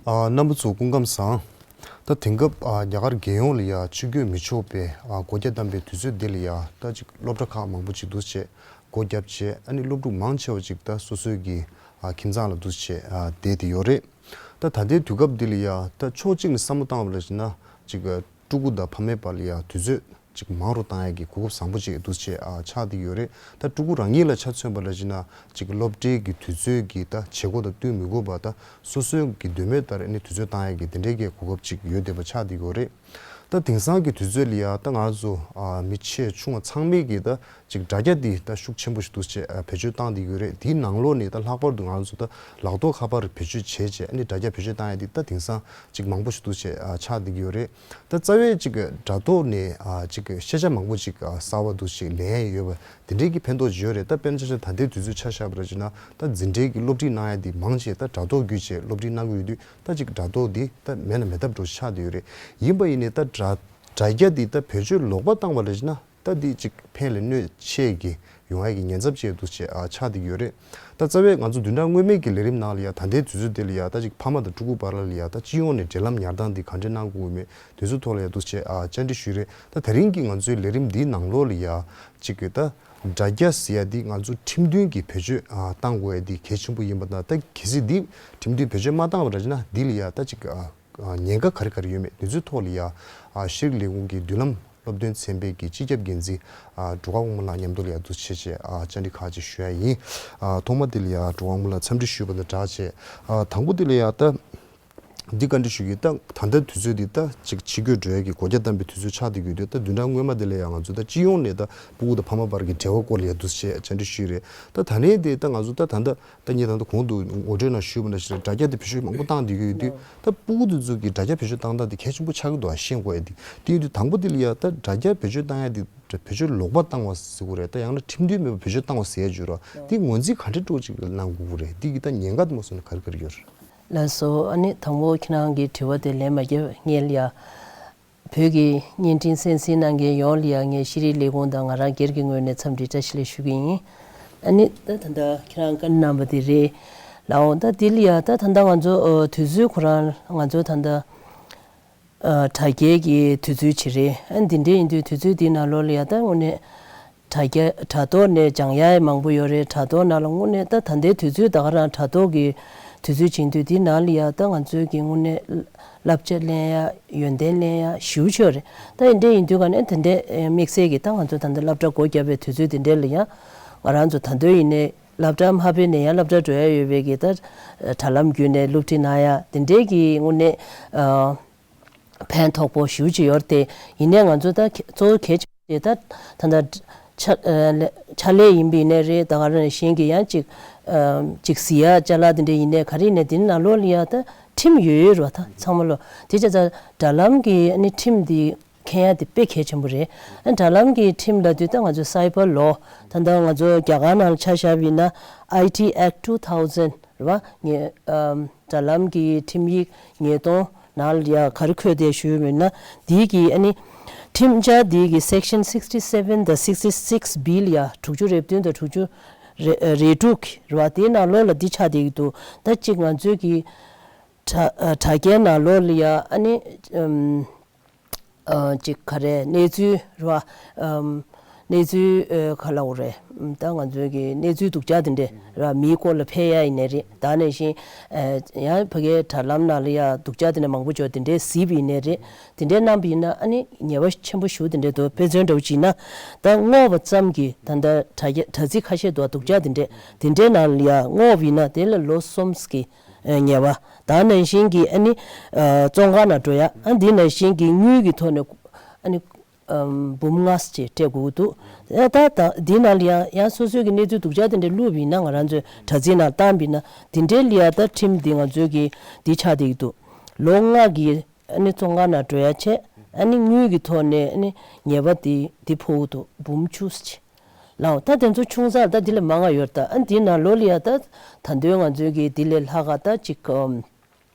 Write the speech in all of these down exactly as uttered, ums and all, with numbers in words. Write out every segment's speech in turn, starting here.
ཨ། རྣམ་པ་ཚོ་སྐུ་ཁམས་བཟང་། ད་དེང་སྐབས་ཨ་རྒྱ་གར་རྒྱལ་ཡོངས་ལ་ཡ་ཕྱི་སྐྱོད་མི་ཆོག་པའི་ཨ་སྒོ་རྒྱ་བསྡམས་པའི་དུས་ཚོད་འདི་ལ་ཡ་ད་ཅིག་སློབ་གྲྭ་ཁག་མང་པོ་ཅིག་འདུག་བྱས་སྒོ་བརྒྱབ་བྱས། ཨ་ནི་སློབ་ཕྲུག་མང་ཆེ་བ་ཅིག་ད་སོ་སོའི་གི་ཨ་ཁྱིམ་ཚང་ལ་འདུག་བྱས་ཨ་བསྡད་དེ་ཡོད་རེད། ད་ད་ལྟའི་དུས་སྐབས་འདི་ལ་ཡ་ད་ཕྱོགས་གཅིག་ནས་བསམ་བློ་བཏང་བ་ལ་ཡིན་ན་ཅིག་ཕྲུ་གུ་དང་ཕ་མའི་བར་ལ་ཡ་དུས་ཚོད་ཅིག་མང་རུ་བཏང་ཡ་གི་གོ་སྐབས་བཟང་པོ་ཅིག་འདུག་བྱས་ཨ་ཆགས་བསྡད་ཡོད་རེད། ད་ཕྲུ་གུ་རང་ཉིད་ལ་ཆ་མཚོན་པ་ལ་ཡིན་ན་ཅིག་སློབ་གྲྭའི་གི་དུས་ཚོད་ཀྱི་ད་བྱེད་སྒོ་དང་བསྟུན་མི་དགོས་པ། ད་སོ་སོའི་གི་འདོད་མོས་ལྟར་ཨ་ནི་དུས་ཚོད་བཏང་ཡ་གི་དེ་འདྲའི་གི་གོ་སྐབས་ཅིག་ཡོད་བསྡད་པ་ཆགས་བསྡད་ཡོད་རེད། ད་དེང་སང་གི་དུས་ཚོད་ལ་ཡ་ད་ང་ཚོ་ཨ་མི་ཆེ་ཆུང་བ་ཚང་མས་གི་ད་ཅིག་དྲ་རྒྱ་འདི་ད་ཤུགས་ཆེན་པོ་ཞིག་འདུག་བྱས་ཨ་བེད་སྤྱོད་བཏང་བསྡད་ཡོད་རེད། དེའི་ནང་ལོགས་ནས་ད་ལྷག་པར་དུ་ང་ཚོ་ད་ལག་ཐོག་ཁ་པར་བེད་སྤྱོད་བྱས་བྱས་ཨ་ནི་དྲ་རྒྱ་བེད་སྤྱོད་བཏང་ཡ་འདི་ད་དེང་སང་ཅིག་མང་པོ་ཞིག་འདུག་བྱས་ཨ་ཆགས་བསྡད་ཡོད་རེད། ད་རྩ་བའི་ཅིག་དྲ་ཐོག་ནས་ཨ་ཅིག་ཤེས་བྱ་མང་པོ་ཅིག་ཨ་གསར་བ་འདུག་ཅིག་ལེན་ཡ་ཡོད་པ་དེ་འདྲའི་གི་ཕན་ཐོགས་ཅིག་ཡོད་རེད། ད་དཔེར་ན་ཆ་བཞག་ད་ལྟའི་དུས་ཚོད་ཆ་བཞག་པ་རེད་ཅེ་ན་ད་འཛིན་གྲྭའི་གི་སློབ་ཁྲིད་གནང་ཡ་འདི་མང་ཆེ་ད་དྲ་ཐོག་བརྒྱུད་བྱས་སློབ་ཁྲིད་གནང་གི་ཡོད་དུས་ད་ཅིག་དྲ་ཐོག་འདི་ད་མེད་ན་མེད་ཐབས་འགྲོ་ཆགས་བསྡད་ཡོད་རེད། ཡིན་པ་ཡིན་ནའི་ད་དྲ་དྲ་རྒྱ་འདི་ད་བེད་སྤྱོད་ལོག་པ་བཏང་བ་རེད་ཅེ་ན་ད་འདི་ཅིག་ཕན་ལས་གནོད་ཆེ་གི་ཡོང་ཡ་གི་ཉེན་ཚབས་ཆེ་འདུག་ཅེས་ཨ་ཆགས་བསྡད་ཡོད་རེད། ད་རྩ་བའི་ང་ཚོ་བདུན་ཕྲག་སྔོན་མའི་གི་ལས་རིམ་ནང་ལ་ཡ་ད་ལྟའི་དུས་ཚོད་དེ་ལ་ཡ་ད་ཅིག་ཕ་མ་དང་ཕྲུ་གུ་བར་ལ་ཡ་ད་སྤྱི་ཡོངས་ནས་འབྲེལ་ལམ་ཉར་སྟངས་འདི་ག་འདྲས་གནང་དགོས་མེད་དེ་ཚོའི་ཐོག་ལ་ཡ་འདུག་ཅེས་ཨ་བཅར་འདྲི་ཞུས་རེད། ད་དེ་རིང་གི་ང་ཚོའི་ལས་རིམ་འདིའི་ནང་ལོགས་ལ་ཡ་ཅིག་གི་ད་དྲ་རྒྱ་ཟེར་ཡ་འདི་ང་ཚོ་ཁྲིམས་མཐུན་གྱི་བེད་སྤྱོད་ཨ་བཏང་དགོས་ཡ་འདི་གལ་ཆེན་པོ་ཡིན་པ་དང་། ད་གལ་སྲིད་འདི་ཁྲིམས་མཐུན་བེད་སྤྱོད་མ་བཏང་བ་ར་ཅེ་ན་འདི་ལ་ཡ་ད་ཅིག་ཨ་ཉེན་ཁ་ག་རེ་ག་རེ་ཡོད་མེད་དེ་ཚོའི་ཐོག་ལ་ཡ་ཨ་ཤེས་རིག་ལས་ཁུངས་ཀྱི་མདུན་ལམ་སློབ་སྟོན་ཚན་པའི་གི་སྤྱི་ཁྱབ་འགན་འཛིན་ཨ་འབྲུག་དགའ་དབང་མོ་ལགས་མཉམ་དུ་ལ་ཡ་འདུག་བྱས་བྱས་ཨ་བཅར་འདྲི་ཁག་ཅིག་ཞུ་ཡ་ཡིན། ཨ་ཐོག་མ་དེ་ལ་ཡ་འབྲུག་དབང་མོ་ལགས་འཚམས་འདྲི་ཞུས་པ་དང་སྦྲགས་བྱས་ཨ་དང་པོ་དེ་ལ་ཡ་ད་འདི་བཀའ་འདྲི་ཞུ་གི། ད་ད་ལྟ་དུས་ཚོད་འདི་ད་ཅིག་ཕྱི་སྐྱོད་འགྲོ་ཡ་གི་སྒོ་རྒྱ་བསྡམས་པའི་དུས་ཚོད་ཆགས་བསྡད་ཡོད་དུས། ད་བདུན་ཕྲག་སྔོན་མ་དེ་ལ་ཡ་ང་ཚོ་ད་སྤྱི་ཡོངས་ནས་ད་ཕྲུ་གུ་དང་ཕ་མ་བར་གྱི་འབྲེལ་བ་སྐོར་ལ་ཡ་འདུག་བྱས་བཅར་འདྲི་ཞུས་རེད། ད་ད་ནས་དེ་ད་ང་ཚོ་ད་ད་ལྟ་ད་ངས་ད་ལྟ་གོང་དུ་ངོ་སྤྲོད་ནང་ཞུས་པ་ནང་བཞིན་དྲ་རྒྱ་དེ་བེད་སྤྱོད་མང་པོ་བཏང་བསྡད་ཀྱི་ཡོད་དུས། ད་ཕྲུ་གུ་དེ་ཚོ་གི་དྲ་རྒྱ་བེད་སྤྱོད་བཏང་སྟངས་དེ་གལ་ཆེན་པོ་ཆགས་ཀྱི་འདུག་ཨ། ཤེས་དགོས་ཡ་དེ་དེ་ཡིན་དུས་དང་པོ་དེ་ལ་ཡ་ད་དྲ་རྒྱ་བེད་སྤྱོད་བཏང་ཡ་དེ་བེད་སྤྱོད་ལོག་པ་བཏང་བ་ཟེར་དགོས་རེད། ད་ཡང་ན་ཁྲིམས་མཐུན་མེད་པར་བེད་སྤྱོད་བཏང་བ་ཟེར་ཡ་བརྗོད་ར་དེ་ངོས་འཛིན་ག་འདྲ་སྤྲོ་ཅིག་གནང་དགོས་ཀྱི་རེད། དེ་གི་ད་ཉེན་ཁ་དེ་མ་སོང་ན་ག་རེ་ག་རེ་ཡོད་རེད། ལགས་སོ། ཨ་ནི་དང་པོ་ཁྱེད་རང་གི་དྲི་བ་དེ་ལན་མ་བརྒྱབ་སྔོན་ལ་ཡ། བོད་ཀྱི་བརྙན་འཕྲིན་གསན་གཟིགས་གནང་མཁན་ཡོངས་ལ་ཡང་ངས་ཤེས་རིག་ལས་ཁུངས་དང་ང་རང་སྒེར་གྱི་ངོས་ནས་འཚམས་འདྲི་བཀྲ་ཤིས་བདེ་ལེགས་ཞུ་གི་ཡིན། ཨ་ནི་ད་ད་ལྟ་ཁྱེད་རང་བཀའ་གནང་བ་དེ་རེད། ལགས་འོང་། ད་དེ་ལ་ཡ་ད་ད་ལྟ་ང་ཚོ་ཨ་དུས་ཚོད་ཁོ་རང་ང་ཚོ་ད་ལྟ་ཨ་དྲ་རྒྱའི་གི་དུས་ཚོད་ཅིག་རེད། ཨ་འདི་འདྲ་ཡིན་དུས་དུས་ཚོད་འདིའི་ནང་ལོགས་ལ་ཡ་ད་དངོས་གནས་དྲ་རྒྱ་དྲ་ཐོག་ནས་སྦྱང་ཡ་མང་པོ་ཡོད་རེད། དྲ་ཐོག་ནང་ལ་དངོས་གནས་ད་ད་ལྟའི་དུས་ཚོད་ད་ག་རང་དྲ་ཐོག་གི་དུས་ཚོད་ཕྱིན་དུས་དེའི་ནང་ལ་ཡ་ད་ང་ཚོའི་གི་དངོས་གནས་བསླབ་བྱ་ལེན་ཡ་ཡོན་ཏན་ལེན་ཡ་ཞེ་པོ་ཅིག་ཡོད་རེད། ད་ཡིན་འདྲ་ཡིན་དུས་ག་ནས་དེ་འདྲའི་དམིགས་བསལ་གྱི་ད་ང་ཚོ་ད་ལྟ་སློབ་གྲྭ་སྒོ་བརྒྱབ་པའི་དུས་ཚོད་དེ་འདྲ་ལ་ཡ་ང་རང་ཚོ་ད་དུང་ཡིན་ནའི་སློབ་གྲྭ་མ་ཕེབས་ནས་ཡང་སློབ་གྲྭ་འགྲོ་ཡ་ཡོད་པའི་གི་ད་དྲ་ལམ་བརྒྱུད་ནས་སློབ་ཁྲིད་གནང་ཡ་དེ་འདྲའི་གི་དངོས་གནས་ཨ། ཕན་ཐོགས་པོ་ཞེ་པོ་ཅིག་ཡོད་རེད་དེ། ཡིན་ནའི་ང་ཚོ་ད་ག་གཙོ་བོ་གལ་ཆེ་ཤོས་ད་ད་ལྟ་ཕྱག་ཨ་ལས་ཕྱག་ལས་ཡིན་པ་ཡིན་ནའི་རེད། ད་ག་རང་གཞན་གྱི་ཡང་ཅིག་ཨ་ཅིག་གཟིགས་ཡ་ཅ་ལག་དེ་འདྲ་ཡིན་ནའི་ག་རེ་ཡིན་ནའི་དེ་ནང་ལོགས་ལ་ཡ་ད་ཁྲིམས་ཡོད་ཡོད་རེད་བ། ད་ཚང་མ་ལོ་དེ་བྱས་ཙང་དྲ་ལམ་གྱི་ཨ་ནི་ཁྲིམས་དེ་མཁྱེན་ཡ་དེ་དཔེ་གལ་ཆེན་པོ་རེད། ཨ་དྲ་ལམ་གྱི་ཁྲིམས་ལབ་དུས་ད་ང་ཚོ་Cyber Law། ད་ལྟ་ང་ཚོ་རྒྱ་གར་ནང་ལ་ཆ་བཞག་པ་ཡིན་ན་I T Act two thousand རེད་བ། ངས་ཨམ་དྲ་ལམ་གྱི་ཁྲིམས་ཡིག་ཉིས་སྟོང་ནང་ལ་ཡ་ག་རེ་འཁོད་བསྡད་ཞུས་མིན་ན། འདི་གི་ཨ་ནི་ཁྲིམས་འཆར་འདི་གི་Section sixty seven དང་sixty six B ལ་ཡ་དྲུག་ཅུ་རེ་བདུན་དང་དྲུག་ཅུ་རེ་རེ་དྲུག་རེད་བ། དེའི་ནང་ལོགས་ལ་འདི་ཆགས་བསྡད་ཀྱི་འདུག་ད་གཅིག་ང་ཚོའི་གི་དྲ་ཨ་དྲ་རྒྱའི་ནང་ལོགས་ལ་ཡ་ཨ་ནི་ཨམ། ཨ་ཅིག་ག་རེ་གནས་ཚུལ་རེད་བ། ཨམ་གནས་ཚུལ་ཨ་ག་ལབ་དགོས་རེད། ཨམ་ད་ང་ཚོའི་གི་གནས་ཚུལ་སྡུག་ཅག་དེ་འདྲས་རེད་བ། མིའི་སྐོར་ལ་ཕེབས་ཡ་ཡིན་ནའི་རེད། ད་ནང་བཞིན་ཨ་ཡང་ཕ་གིའི་དྲ་ལམ་ནང་ལ་ཡ་སྡུག་ཅག་དེ་འདྲ་མང་པོ་ཅིག་དེ་འདྲས་གཟིགས་པ་ཡིན་ནའི་རེད། དེ་འདྲས་གནང་པ་ཡིན་ན་ཨ་ནི་ཉེས་པ་ཆེན་པོ་ཞེ་པོ་དེ་འདྲས་འདུག་དཔེ་མཚོན་འདྲ་བོ་བྱས་ན་ད་བསྔོགས་པ་ཙམ་གྱིས་ད་ལྟ་དྲ་རྒྱ་དྲ་ཚིགས་ཁ་ཤས་འདུག་བ། སྡུག་ཅག་དེ་འདྲས་དེ་འདྲས་ནང་ལ་ཡ་བསྔོགས་པ་ཡིན་ན་དེ་ལ་ལོ་གསུམ་གྱི་ཨ་ཉེས་པ། ད་ནང་བཞིན་གྱི་ཨ་ནི་ཨ་བཙོན་ཁང་ནང་འགྲོ་ཡ། ཨ་འདི་ནང་བཞིན་གྱི་དངུལ་གྱི་ཐོག་ནས་ཨ་ནི་ཨམ་འབུམ་ལྔ་ཙམ་སྤྲད་དགོས་ཀྱི་འདུག་ཨ་ད་ད་འདི་ནང་ལ་ཡང་ཡང་སོ་སོའི་གི་གནས་ཚུལ་སྡུག་ཅག་དེ་འདྲ་བླུགས་པ་ཡིན་ན། ང་རང་ཚོའི་དྲ་ཚིགས་ནང་བཏང་པ་ཡིན་ན་དེ་འདྲའི་ལ་ཡ་ད་ཁྲིམས་འདི་ང་ཚོའི་གི་འདི་ཆགས་བསྡད་ཀྱི་འདུག་ལོ་ལྔ་གི་ཨ་ནི་བཙོན་ཁང་ནང་འགྲོ་ཡ་བྱས། ཨ་ནི་དངུལ་གྱི་ཐོག་ནས་ཨ་ནི་ཉེས་པ་འདི་འདི་ཕོག་གི་འདུག་འབུམ་བཅུ་ཙམ། ལའོ། ད་དེ་ཚོ་ཆུང་ཙག་ད་དེ་ལས་མང་ང་ཡོད་རེད་ད། ཨ་འདི་ནང་ལོགས་ལ་ཡ་ད་ད་དུང་ང་ཚོའི་གི་དེ་ལས་ལྷག་ག་ད་ཅིག་ཨམ་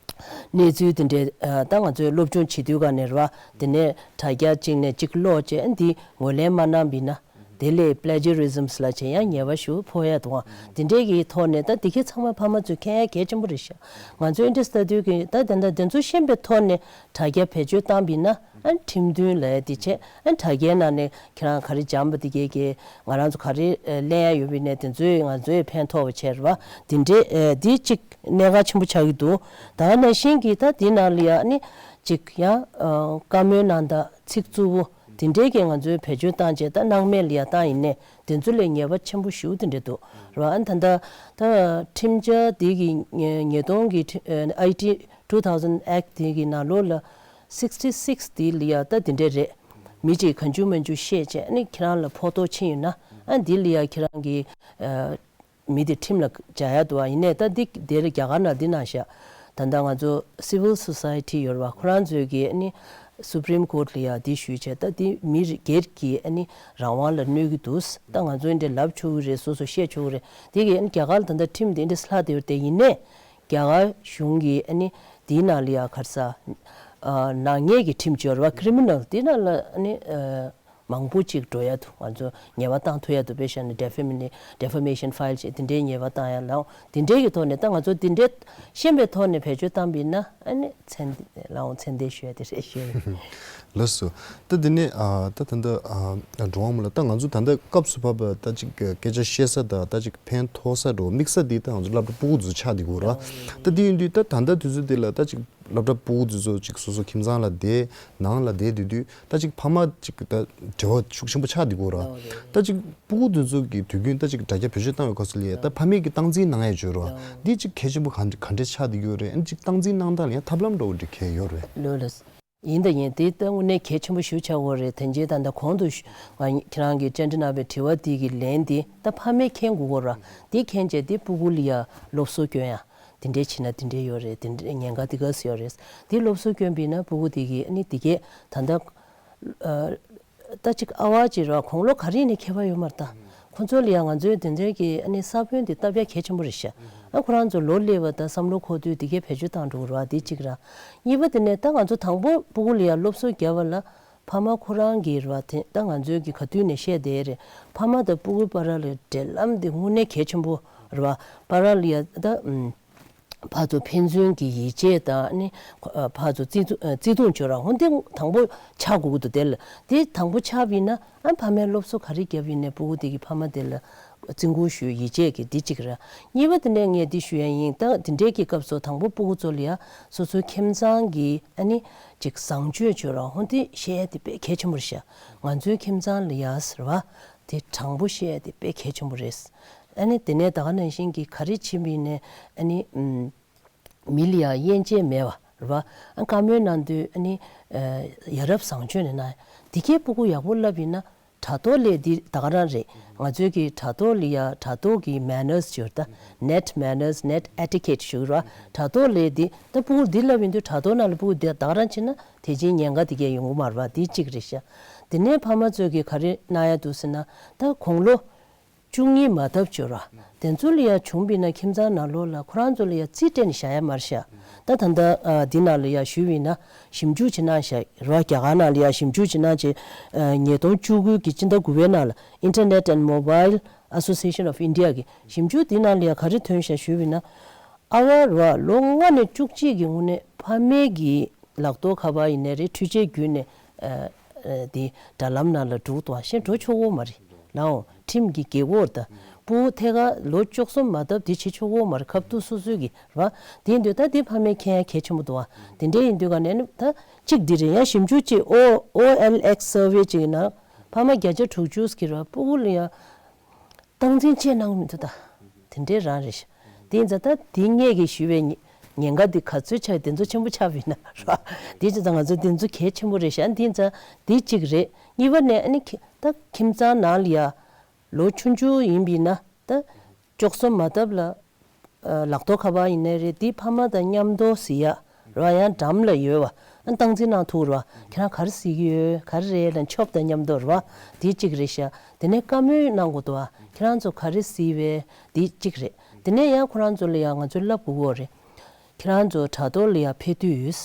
གནས་ཚུལ་དེ་འདྲའི་ཨ་ད་ང་ཚོས་སློབ་སྦྱོང་བྱེད་དུས་ག་ནས་རེད་བ། དེ་ནས་དྲ་རྒྱ་གཅིག་ནས་གཅིག་ཀློག་བྱས། ཨ་འདི་ངོས་ལེན་མ་གནང་བ་ཡིན་ན། དེ་ལས་plagiarisms་ལབ་བྱས་ཡང་ཉེས་པ་ཞེ་པོ་ཕོག་ཡ་འདུག་ཨང་། དེ་འདྲའི་གི་ཐོག་ནས་ད་དེ་གའི་ཚང་མ་ཕ་མ་ཚོས་མཁྱེན་ཡ་གལ་ཆེན་པོ་རེད་ཤག་ང་ཚོའི་འདི་ལྟ་དུས་ཀྱི་ད་དེ་འདྲ་དེ་ཚོ་ཤེས་པའི་ཐོག་ནས་དྲ་རྒྱ་བེད་སྤྱོད་བཏང་བ་ཡིན་ན། ཨ་ཁྲིམས་མཐུན་ལབ་ཡ་དེ་བྱས། ཨ་དྲ་རྒྱའི་ནང་ནས་ཁྱེད་རང་ག་རེ་སྦྱངས་པ་དེ་གའི་གི་ང་རང་ཚོ་ག་རེ་ཨ་ལེན་ཡ་ཡོད་པ་ཡིན་ནའི་དེ་ཚོས་ང་ཚོའི་ཕན་ཐོགས་པ་བྱས་རེད་པ། དེ་འདྲའི་ཨ་དེ་གཅིག་གནད་འགག་ཆེན་པོ་ཆགས་ཀྱི་འདུག་ད་ག་ནང་བཞིན་གྱི་ད་དེ་ནང་ལ་ཡ་ཨ་ནི་གཅིག་ཡང་ཨ་བཀའ་མོལ་གནང་སྟངས་ཚིག་རྩུབ་པོ་དེ་འདྲའི་གི་ང་ཚོའི་བེད་སྤྱོད་བཏང་བྱས་ད་སྣང་མེད་ལ་ཡ་བཏང་ཡིན་ནའི་དེ་ཚོ་ལ་ཉེས་པ་ཆེན་པོ་ཞེ་པོ་དེ་འདྲ་འདུག་རེད་པ། ཨ་ནི་ད་ལྟ་ད་ཁྲིམས་འཆར་དེ་གི་ཉིས་སྟོང་གི་ཁྲི་ཨ་ཨའི་ཊི་two thousand Act་དེ་གི་ནང་ལོགས་ལ་sixty six་དེ་ལ་ཡ་ད་དེ་འདྲ་རེད། མི་གཅིག་གང་བྱུང་མང་བྱུང་བཤད་བྱས་ཨ་ནི་ཁྱེད་རང་ལ་ཕོག་ཐུག་ཕྱིན་ཡོད་ན་ཨ་འདི་ལ་ཡ་ཁྱེད་རང་གི་ཨ་མི་དེ་ཁྲིམས་ལ་སྦྱར་ཡ་འདུག་པ། ཡིན་ནའི་ད་འདི་དེར་རྒྱ་གར་ནང་འདི་ནང་བཞག་ད་ལྟ་ང་ཚོ་civil society་ཡོད་རེད་པ། ཁོ་རང་ཚོས་ཀྱི་ཨ་ནི་Supreme Court་ལ་ཡ་འདི་ཞུས་བྱས་ད་འདི་མི་རིགས་སྒེར་གྱི་ཨ་ནི་རང་དབང་ལ་གནོད་ཀྱི་འདུག་ད་ང་ཚོ་འདི་ལབ་ཆོག་གི་རེད། སོ་སོ་བཤད་ཆོག་གི་རེད། དེ་གི་ཨ་ནི་རྒྱ་གར་ལ་ད་ལྟ་ཁྲིམས་དེ་འདྲ་ལྷག་བསྡད་ཡོད་དེ། ཡིན་ནའི་རྒྱ་གར་གཞུང་གིས་ཨ་ནི་དེའི་ནང་ལ་ཡ་ག་རེ་ཟ་ཨ་ནག་ཉེས་ཀྱི་ཁྲིམས་ཡོད་རེད་པ། criminal་དེ་ནང་ལ་ཨ་ནི་ཨ་མང་པོ་ཅིག་འགྲོ་ཡ་འདུག་ང་ཚོ་ཉེས་པ་བཏང་ཐུབ་ཡ་འདུག་དཔེ་བཞག་ན་defamation defamation file་བྱས་དེ་འདྲའི་ཉེས་པ་བཏང་ཡ་ལའང་དེ་འདྲའི་གི་ཐོག་ནས་ད་ང་ཚོ་དེ་འདྲའི་ཤེས་པའི་ཐོག་ནས་བེད་སྤྱོད་བཏང་བ་ཡིན་ན་ཨ་ནི་ཚད་ལའང་ཚད་ལྡན་ཞུ་ཡ་དེ་རེད་ཞུ་ཡ་ཡིན། ལགས་སོ། ད་དེ་ནས་ཨ་ད་ད་ལྟ་ཨ་འགྲོ་བ་མོ་ལ་ད་ང་ཚོ་ད་ལྟ་སྐབས་སུ་བབས་པ་ད་ཅིག་སྐད་ཆ་བཤད་ས་དང་ད་ཅིག་ཕན་ཐོགས་ས་འགྲོ་དམིགས་ས་དེ་ད་ང་ཚོ་སློབ་གྲྭ་ཕྲུ་གུ་ཚོ་ཆགས་བསྡད་ཀྱི་ཡོད་རེད། ད་དེ་ཡིན་དུས་ད་ད་ལྟ་དུས་ཚོད་དེ་ལ་ད་ཅིག་སློབ་གྲྭ་ཕྲུ་གུ་དེ་ཚོ་ཅིག་སོ་སོ་ཁྱིམ་ཚང་ལ་བསྡད་ནང་ལ་བསྡད་སྡོད་དུས་ད་ཅིག་ཕ་མ་ཅིག་ད་འབྲེལ་བ་ཤུགས་ཆེན་པོ་ཆགས་བསྡད་ཀྱི་ཡོད་རེད། ད་ཅིག་ཕྲུ་གུ་དེ་ཚོ་གི་དུས་རྒྱུན་ད་ཅིག་དྲ་རྒྱ་བེད་སྤྱོད་བཏང་བའི་སྐབས་སུ་ལ་ཡ་ད་ཕ་མས་ཀྱི་སྟངས་འཛིན་གནང་ཡ་བྱོས་རོགས། འདི་ཅིག་གལ་ཆེན་པོ་ག་ག་འདྲས་ཆགས་བསྡད་ཀྱི་ཡོད་རེད། ཨ་ནི་ཅིག་སྟངས་འཛིན་གནང་སྟངས་ལ་ཡང་ཐབས་ལམ་འདྲ་བོ་འདི་གལ་ཡོད་རེད། ལོས་ལོས། ཡིན་ད་ཡིན་དེ་ད་དངོས་གནས་གལ་ཆེན་པོ་ཞེ་པོ་ཆགས་ཀྱི་ཡོད་རེད། དེ་རྗེས་ད་ལྟ་གོང་དུ་ཞུ་ང་ཁྱེད་རང་གིས་བཅར་འདྲི་གནང་བའི་དྲི་བ་འདི་གི་ལན་འདི་ད་ཕ་མས་མཁྱེན་དགོས་ཀྱི་ཡོད་རེད། འདི་མཁྱེན་བྱས་འདི་ཕྲུ་གུ་ལ་ཡ་སློབ་གསོ་སྐྱོན་ཡ། དེ་འདྲས་བྱས་ན་དེ་འདྲས་ཡོད་རེད། དེ་འདྲས་ཉེན་ཁ་དེ་ག་ཚོད་ཡོད་རེད། དེ་སློབ་གསོ་སྐྱོན་པ་ཡིན་ན་ཕྲུ་གུ་དེ་གིས་ཨ་ནི་དེ་གས་ད་ལྟ་ཨ་ད་ཅིག་ཨ་བ་ཅིག་ར་དགུང་ལོ་ག་རེ་ཡིན་ནའི་ཁྱད་པར་ཡོད་མ་རེད་ད། ཁོ་ཚོ་ལ་ཡང་ང་ཚོའི་དེ་འདྲས་ཀྱི་ཨ་ནི་ས་བོན་དེ་བཏབ་ཡ་གལ་ཆེན་པོ་རེད་ཤག་ཨ་ཁོ་རང་ཚོ་ལོ་སླེབས་པ་དང་བསམ་བློ་འཁོར་དུས་དེ་གས་བེད་སྤྱོད་བཏང་འགྲོ་གི་རེད་བ། དེ་གཅིག་ར། གཉིས་པ་དེ་ནས་ད་ང་ཚོ་དང་པོ་ཕྲུ་གུ་ལ་ཡ་སློབ་གསོ་བརྒྱབ་པ་ལ་ཕ་མ་ཁོ་རང་གིས་རེད་བ། དེ་ད་ང་ཚོའི་གི་ག་དུས་ནས་བཤད་བསྡད་རེད། ཕ་མ་དང་ཕྲུ་གུའི་བར་ལ་འབྲེལ་ལམ་དེ་དངོས་གནས་གལ་ཆེན་པོ་རེད་བ། བར་ལ་ཡ་ད་ཨམ། ཕར་ཚུར་ཕན་ཚུན་གྱི་ཡིད་ཆེས་དང་ནི། ཕར་ཚུར་བརྩི་མཐོང་བརྩི་མཐོང་བྱོས་ར། འོ་འདི་དང་པོ་ཆགས་དགོས་ཀྱི་འདུག་དེ་ལ་དེ་དང་པོ་ཆགས་པ་ཡིན་ན་ཨ་ཕ་མས་སློབ་གསོ་ག་རེ་བརྒྱབ་ཡིན་ནའི་ཕྲུ་གུ་དེ་གི་ཕ་མ་དེ་ལ་བརྩི་བཀུར་ཞུ་ཡིད་ཆེས་ཀྱི་འདི་གཅིག་ར། གཉིས་པ་དེ་ནས་ངས་འདི་ཞུ་ཡ་ཡིན། ད་དེ་འདྲའི་གི་སྐབས་སུ་དང་པོ་ཕྲུ་གུ་ཚོ་ལ་ཡ་སོ་སོའི་ཁྱིམ་ཚང་གི་ཨ་ནི་ཅིག་བཟང་སྤྱོད་བྱོས་ར། འོ་འདི་བཤད་ཡ་དེ་དཔེ་གལ་ཆེན་པོ་རེད་ཤག་ང་ཚོའི་ཁྱིམ་ཚང་ལ་ཡ་ཟེར་བ་དེ་དྲང་པོ་བཤད་ཡ་དེ་དཔེ་གལ་ཆེན་པོ་རེད། ཨ་ནི་དེ་ནས་ད་ག་ནང་བཞིན་གྱི་ག་རེ་བྱེད་པ་ཡིན་ནའི་ཨ་ནི་ཨམ། མི་ལ་ཡང་དབྱེ་འབྱེད་མེད་པ་རེད་བ། ཨ་བཀའ་མོལ་གནང་དུས་ཨ་ནི་ཨ་ཡ་རབས་བཟང་སྤྱོད་ནས་གནང་། དེ་གའི་ཕྲུ་གུ་ཡག་པོ་བསླབས་ཡིན་ན་དྲ་ཐོག་ལས་འདི་ད་ག་རང་རེད། ང་ཚོའི་གི་དྲ་ཐོག་ལ་ཡ་དྲ་ཐོག་གི་manners་ཡོད་ད། net manners, net etiquette་ཞུ་ར། དྲ་ཐོག་ལས་འདི་ད་ཕྲུ་གུ་འདི་བསླབས་ཡིན་དུས་དྲ་ཐོག་ནང་ལ་ཕྲུ་གུ་འདི་ད་ག་རང་ཕྱིན་ན་དེ་བཞིན་ཉེན་ཁ་དེ་གའི་ཡོང་གི་མ་རེད་བ། འདི་གཅིག་རེད་ཤག་དེ་ནས་ཕ་མ་ཚོས་གི་ག་རེ་གནང་ཡ་འདུག་ཟེར་ན་ད་དགུང་ལོ་བཅུ་གཉིས་མ་བཏབ་བྱོས་ར། དེ་ཚོ་ལ་ཡ་བྱུང་བ་ཡིན་ན་ཁྱིམ་ཚང་ནང་ལོགས་ལ་ཁོ་རང་ཚོ་ལ་ཡ་རྩིས་སྤྲད་ནས་བཞག་ཡ་མ་རེད་ཤག་ད་ད་ལྟ་ཨ་འདི་ནང་ལ་ཡ་ཞུས་པ་ཡིན་ན་ཞིབ་འཇུག་བྱེད་གནང་བཞག་ར། རྒྱ་གར་ནང་ལ་ཡ་ཞིབ་འཇུག་བྱེད་གནང་བྱས་ཨ་ཉིས་སྟོང་བཅུ་དགུ་གི་སྤྱི་ཟླ་དགུ་པའི་ནང་ལ་Internet and Mobile Association of India་གི་ཞིབ་འཇུག་འདི་ནང་ལ་ཡ་ག་རེ་ཐོན་བཞག་ཞུས་པ་ཡིན་ན་ཨ་བ་ར་ལོ་ལྔ་ནས་བཅུ་གཅིག་གི་སྔོན་ནས་ཕ་མའི་གི་ལག་ཐོག་ཁ་པར་ཡིན་ནའི་རེད། འཕྲུལ་ཆས་བརྒྱུད་ནས་ཨ་ཨ་དེ་དྲ་ལམ་ནང་ལ་འགྲོ་གི་འདུག་བ། གཞན་འགྲོ་ཆོག་གི་མ་རེད་ལགས། ཁྲིམས་ཀྱི་འགལ་འགོག་རེད་ད། ཕྲུ་གུ་ཐད་ཀར་ལོ་བཅུ་གསུམ་མ་བཏབ་དེ་བྱེད་ཆོག་གི་མ་རེད། ཁ་ཐུག་སོ་སོའི་གི་རེད་བ། དེ་ཡིན་དུས་ད་དེ་ཕ་མས་མཁྱེན་ཡ་གལ་ཆེན་པོ་འདུག་བ། དེ་འདྲ་ཡིན་དུས་ག་ནས་ནི་ད་གཅིག་འདི་རེད། ཡང་ཞིབ་འཇུག་གཅིག་ཨོ་ཨོ་ཨེལ་ཨེགས་སར་ཝེ་གཅིག་ཡིན་ན་ཕ་མ་བརྒྱ་ཆ་དྲུག་ཅུ་གི་རེད་བ། ཕྲུ་གུ་ལ་ཡང་སྟངས་འཛིན་བྱེད་གནང་གི་མི་འདུག་ད། དེ་འདྲའི་རང་རེད་ཤག་དེ་ཡིན་ཙང་ད་དེ་ངེད་ཀྱིས་ཞུས་པའི་ཉེན་ཉེན་ཁ་འདི་ག་ཚོད་ཆགས་དེ་ཚོ་ཆེན་པོ་ཆགས་པ་ཡིན་ན་ར། དེ་བྱས་ཙང་ང་ཚོ་དེ་ཚོ་གལ་ཆེན་པོ་རེད་ཤག་དེ་ཡིན་ཙང་དེ་གཅིག་རེད། གཉིས་པ་ནས་ཨ་ནི་ཁྱི་ད་ཁྱིམ་ཚང་ནང་ལ་ཡ་ལོ་ཆུང་ཆུང་ཡིན་པ་ཡིན་ན་ད་བཅུ་གསུམ་མ་བཏབ་ལ་ཨ་ལག་ཐོག་ཁ་པར་ཡིན་ནའི་རེད། དེ་ཕ་མ་དང་མཉམ་དུ་གཟིགས་ཡ་ར། ཡང་འགྲམ་ལ་ཡོད་པ་ཨ་སྟངས་འཛིན་གནང་ཐུབ་ར། ཁྱེད་རང་ག་རེ་གཟིགས་ཀྱི་ཡོད་ག་རེ་རེད་ལབ་ཆོབ་དང་མཉམ་དུ་ར། དེ་གཅིག་རེད་ཤག་དེ་ནས་བཀའ་མོལ་གནང་དགོས་འདུག་བ། ཁྱེད་རང་ཚོ་ག་རེ་གཟིགས་པས་དེ་གཅིག་རེད། དེ་ནས་ཡང་ཁོ་རང་ཚོ་ལ་ཡང་ང་ཚོས་ལབ་དགོས་ཀྱི་ཡོད་རེད། ཁྱེད་རང་ཚོ་དྲ་ཐོག་ལ་ཡང་ཕེབས་དུས་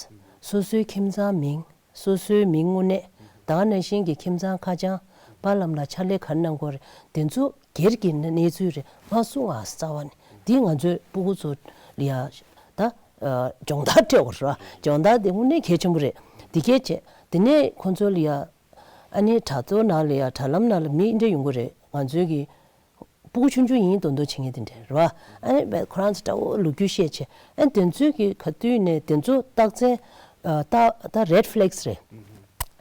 སོ་སོའི་ཁྱིམ་ཚང་མིང་སོ་སོའི་མིང་དངོས་གནས་ད་ག་ནང་བཞིན་གྱི་ཁྱིམ་ཚང་ཁ་བྱང་ པཱ་ལགས་ལ་ཕྱག་ལས་ག་རེ་གནང་དགོས་རེད། དེ་ཚོ་སྒེར་གྱི་གནས་ཚུལ་རེད། མ་གསུང་ཨ་རྩ་བ་ནས། འདི་ང་ཚོའི་སྤུ་གུ་ཚོ་ལ་ཡ་ད་སྦྱོང་བརྡར་སྤྲད་དགོས་རེད་བ། སྦྱོང་བརྡར་དེ་དངོས་གནས་གལ་ཆེན་པོ་རེད། འདི་གལ་ཆེ། དེ་ནས་ཁོང་ཚོ་ལ་ཡ་ཨ་ནི་དྲ་ཐོག་ནང་ལ་ཡ་དྲ་ལམ་ནང་ལ་མི་འདྲ་ཡོང་གི་རེད། ང་ཚོའི་གི་སྤུ་གུ་ཆུང་ཆུང་ཡིན་མདོག་མདོག་བྱེད་མཁན་དེ་འདྲ་རེད་བ། ཨ་ནི་ཁོ་རང་ཚོ་འདྲ་བོ་ལོ་རྒྱུས་བཤད་བྱས། ཨ་ནི་དེ་ཚོའི་གི་ག་དུས་ནས་དེ་ཚོ་རྟགས་མཚན་ད་ད་red flags་རེད།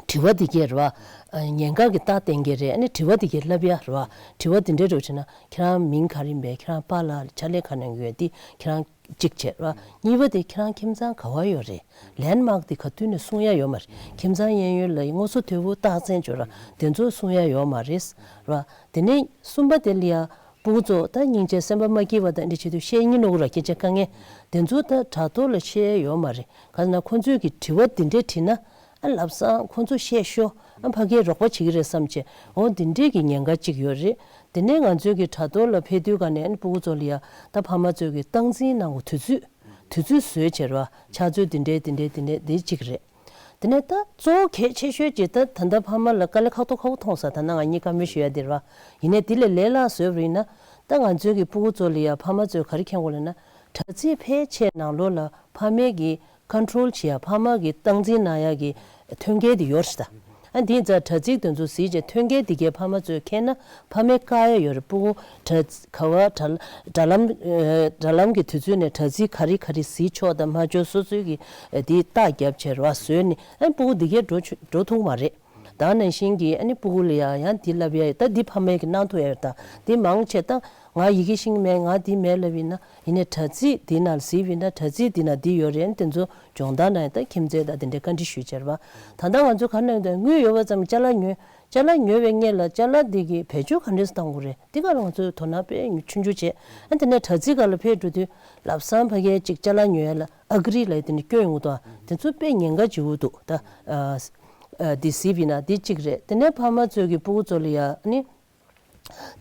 དྲི་བ་འདི་གས་རེད་བ། ཉེན་ཁ་གི་རྟགས་བསྟན་གྱི་རེད། ཨ་ནི་དྲི་བ་འདི་གས་ལབ་ཡ་རེད་བ། དྲི་བ་འདི་འདྲ་རེད་བྱས་ན། ཁྱེད་རང་མིང་ག་རེ་ཡིན་པས། ཁྱེད་རང་པཱ་ལགས་ཕྱག་ལས་ག་གནང་གི་ཡོད། འདི་ཁྱེད་རང་གཅིག་བྱས་རེད་བ། གཉིས་པ་དེ་ཁྱེད་རང་ཁྱིམ་ཚང་ག་བ་ཡོད་རེད། ལན་མག་དེ་ག་དུས་ནས་གསུང་ཡ་ཡོད་མ་རེད། ཁྱིམ་ཚང་གཡས་གཡོན་ལ་ངོ་སོ་དོད་པོ་རྟགས་མཚན་བརྗོད་ར་དེ་ཚོ་གསུང་ཡ་ཡོད་མ་རེད་ར། དེ་ནས་གསུམ་པ་དེ་ལ་ཡ་སྤུ་གུ་ཚོ་ད་སྙིང་རྗེ་སེམས་པ་མ་སྐྱིད་པ་དང་འདི་བྱེད་དུས་བཤད་སྙིང་ནོར་ར། སྐད་ཆ་དཀའ་ངལ་དེ་ཚོ་ད་དྲ་ཐོག་ལ་བཤད་ཡ་ཡོད་མ་རེད། ག་ཟེར་ན་ཁོ་ཚོས་ཀྱི་དྲི་བ་དེ་འདྲས་དྲིས་ན། ཨ་ལབ་སང་ཁོ་ཚོ་བཤད་ཤོག་ཨ་ཕ་གིར་རོགས་པ་བྱེད་ཀྱི་རེད་བསམ་བྱས། འོ་འདི་འདྲས་ཀྱི་ཉེན་ཁ་གཅིག་ཡོད་རེད། དེ་ནས་ང་ཚོས་ཀྱི་དྲ་ཐོག་ལ་ཕེབས་དུས་ག་ནས་ཨ་ནི་སྤུ་གུ་ཚོ་ལ་ཡ་ད་ཕ་མ་ཚོས་ཀྱི་སྟངས་འཛིན་གནང་དགོས། དུས་ཚོད། དུས་ཚོད་བཟོས་བྱས་ར། ཕྱག་ཚོད་འདི་འདྲའི་འདི་འདྲའི་འདི་འདྲའི་འདི་གཅིག་རེད། དེ་ནས་ད་གཙོ་བོ་གལ་ཆེ་ཤོས་ཀྱི་ད་ད་ལྟ་ཕ་མ་ལ་དཀའ་ལས་ཁག་པོ་ཁག་པོ་མཐོང་ས། ད་ནང་ང་གཉིས་བཀའ་མོལ་ཞུ་ཡ་འདི་ར། ཡིན་ནའི་འདི་ལས་ལས་སླ་བཟོས་པ་ཡིན་ན། ད་ང་ཚོའི་གི་སྤུ་གུ་ཚོ་ལ་ཡ་ཕ་མ་ཚོས་ག་རེ་མཁྱེན་དགོས་ལབ་ན། དྲ་ཚིགས་ཕལ་ཆེར་ནང་ལོགས་ལ་ཕ་མའི་གི་ཀོན་ཊོལ་བྱེད་ཡ། ཕ་མ་གི་སྟངས་འཛིན་གནང་ཡ་གི་ཐོན་སྐྱེད་དེ་ཡོད་རེད་ད། ཨ་འདི་ཙང་དྲ་ཚིགས་དེ་ཚོ་གཟིགས་བྱས་ཐོན་སྐྱེད་དེ་གའི་ཕ་མ་ཚོས་མཁྱེན་ན་ཕ་མའི་བཀག་ཡ་ཡོད་རེད། སྤུ་གུ་དྲ་ག་བ་དྲ་དྲ་ལམ་ཨ་དྲ་ལམ་གི་དུས་ཚོད་ནས་དྲ་ཚིགས་ག་རེ་ག་རེ་གཟིགས་ཆོག་དང་མ་ཆོག་སོ་སོའི་གི་ཨ་དེ་རྟགས་རྒྱབ་བྱས་ར་བཟོས་ནས། ཨ་སྤུ་གུ་དེ་གའི་འགྲོ་ཆོ་འགྲོ་ཐུབ་མ་རེད། ད་ནང་བཞིན་གྱི་ཨ་ནི་སྤུ་གུ་ལ་ཡ་ཡང་འདི་ལབ་ཡ་ཡོད། ད་འདི་ཕ་མས་ཀྱི་གནང་ཐུབ་ཡ་ཡོད། ད་འདི་མང་ཆེ་ད་ང་ཡི་གེ་ཤེས་ཀྱི་མེད། ང་འདི་མེད་ལབ་ཡིན་ན། ཡིན་ནའི་དྲ་ཚིགས་འདི་ནང་གཟིགས་པ་ཡིན་ན་དྲ་ཚིགས་འདི་ནང་འདི་ཡོད་རེད། དེ་ཚོ་སྦྱོང་བརྡར་གནང་ཡ། ད་ཁྱིམ་མཚེས་དང་དེ་འདྲའི་བཀའ་འདྲི་ཞུས་བྱས་ར་བ། ད་ལྟ་ང་ཚོ་ག་རེ་གནང་ཡོད། དངུལ་ཡོད་པ་ཙམ་ཅ་ལག་ཉོས། ཅ་ལག་ཉོས་པའི་སྔོན་ལ་ཅ་ལག་འདི་གི་བེད་སྤྱོད་ག་འདྲས་གཏོང་དགོས་རེད། འདི་ག་ལ་ང་ཚོས་དོ་སྣང་དཔེ་ཆུང་ཆུང་བྱས། ཨ་དེ་ནས་དྲ་ཚིགས་སྒང་ལ་ཕེབས་འགྲོ་དུས་ལབ་སང་ཕ་གིར་ཅིག་ཅ་ལག་ཉོ་ཡ་ལ་ཨ་གི་རི་ལབ་ཡ་དེ་འདྲ་སྐྱོན་ཡོང་གི་འདུག་དེ་ཚོ་དཔེ་ཉེན་ཁ་ཆེ་བོ་འདུག་ད་ཨ་ཨ་འདི་གཟིགས་པ་ཡིན་ན་འདི་གཅིག་རེད། དེ་ནས་ཕ་མ་ཚོས་ཀྱི་སྤུ་གུ་ཚོ་ལ་ཡ་ཨ་ནི།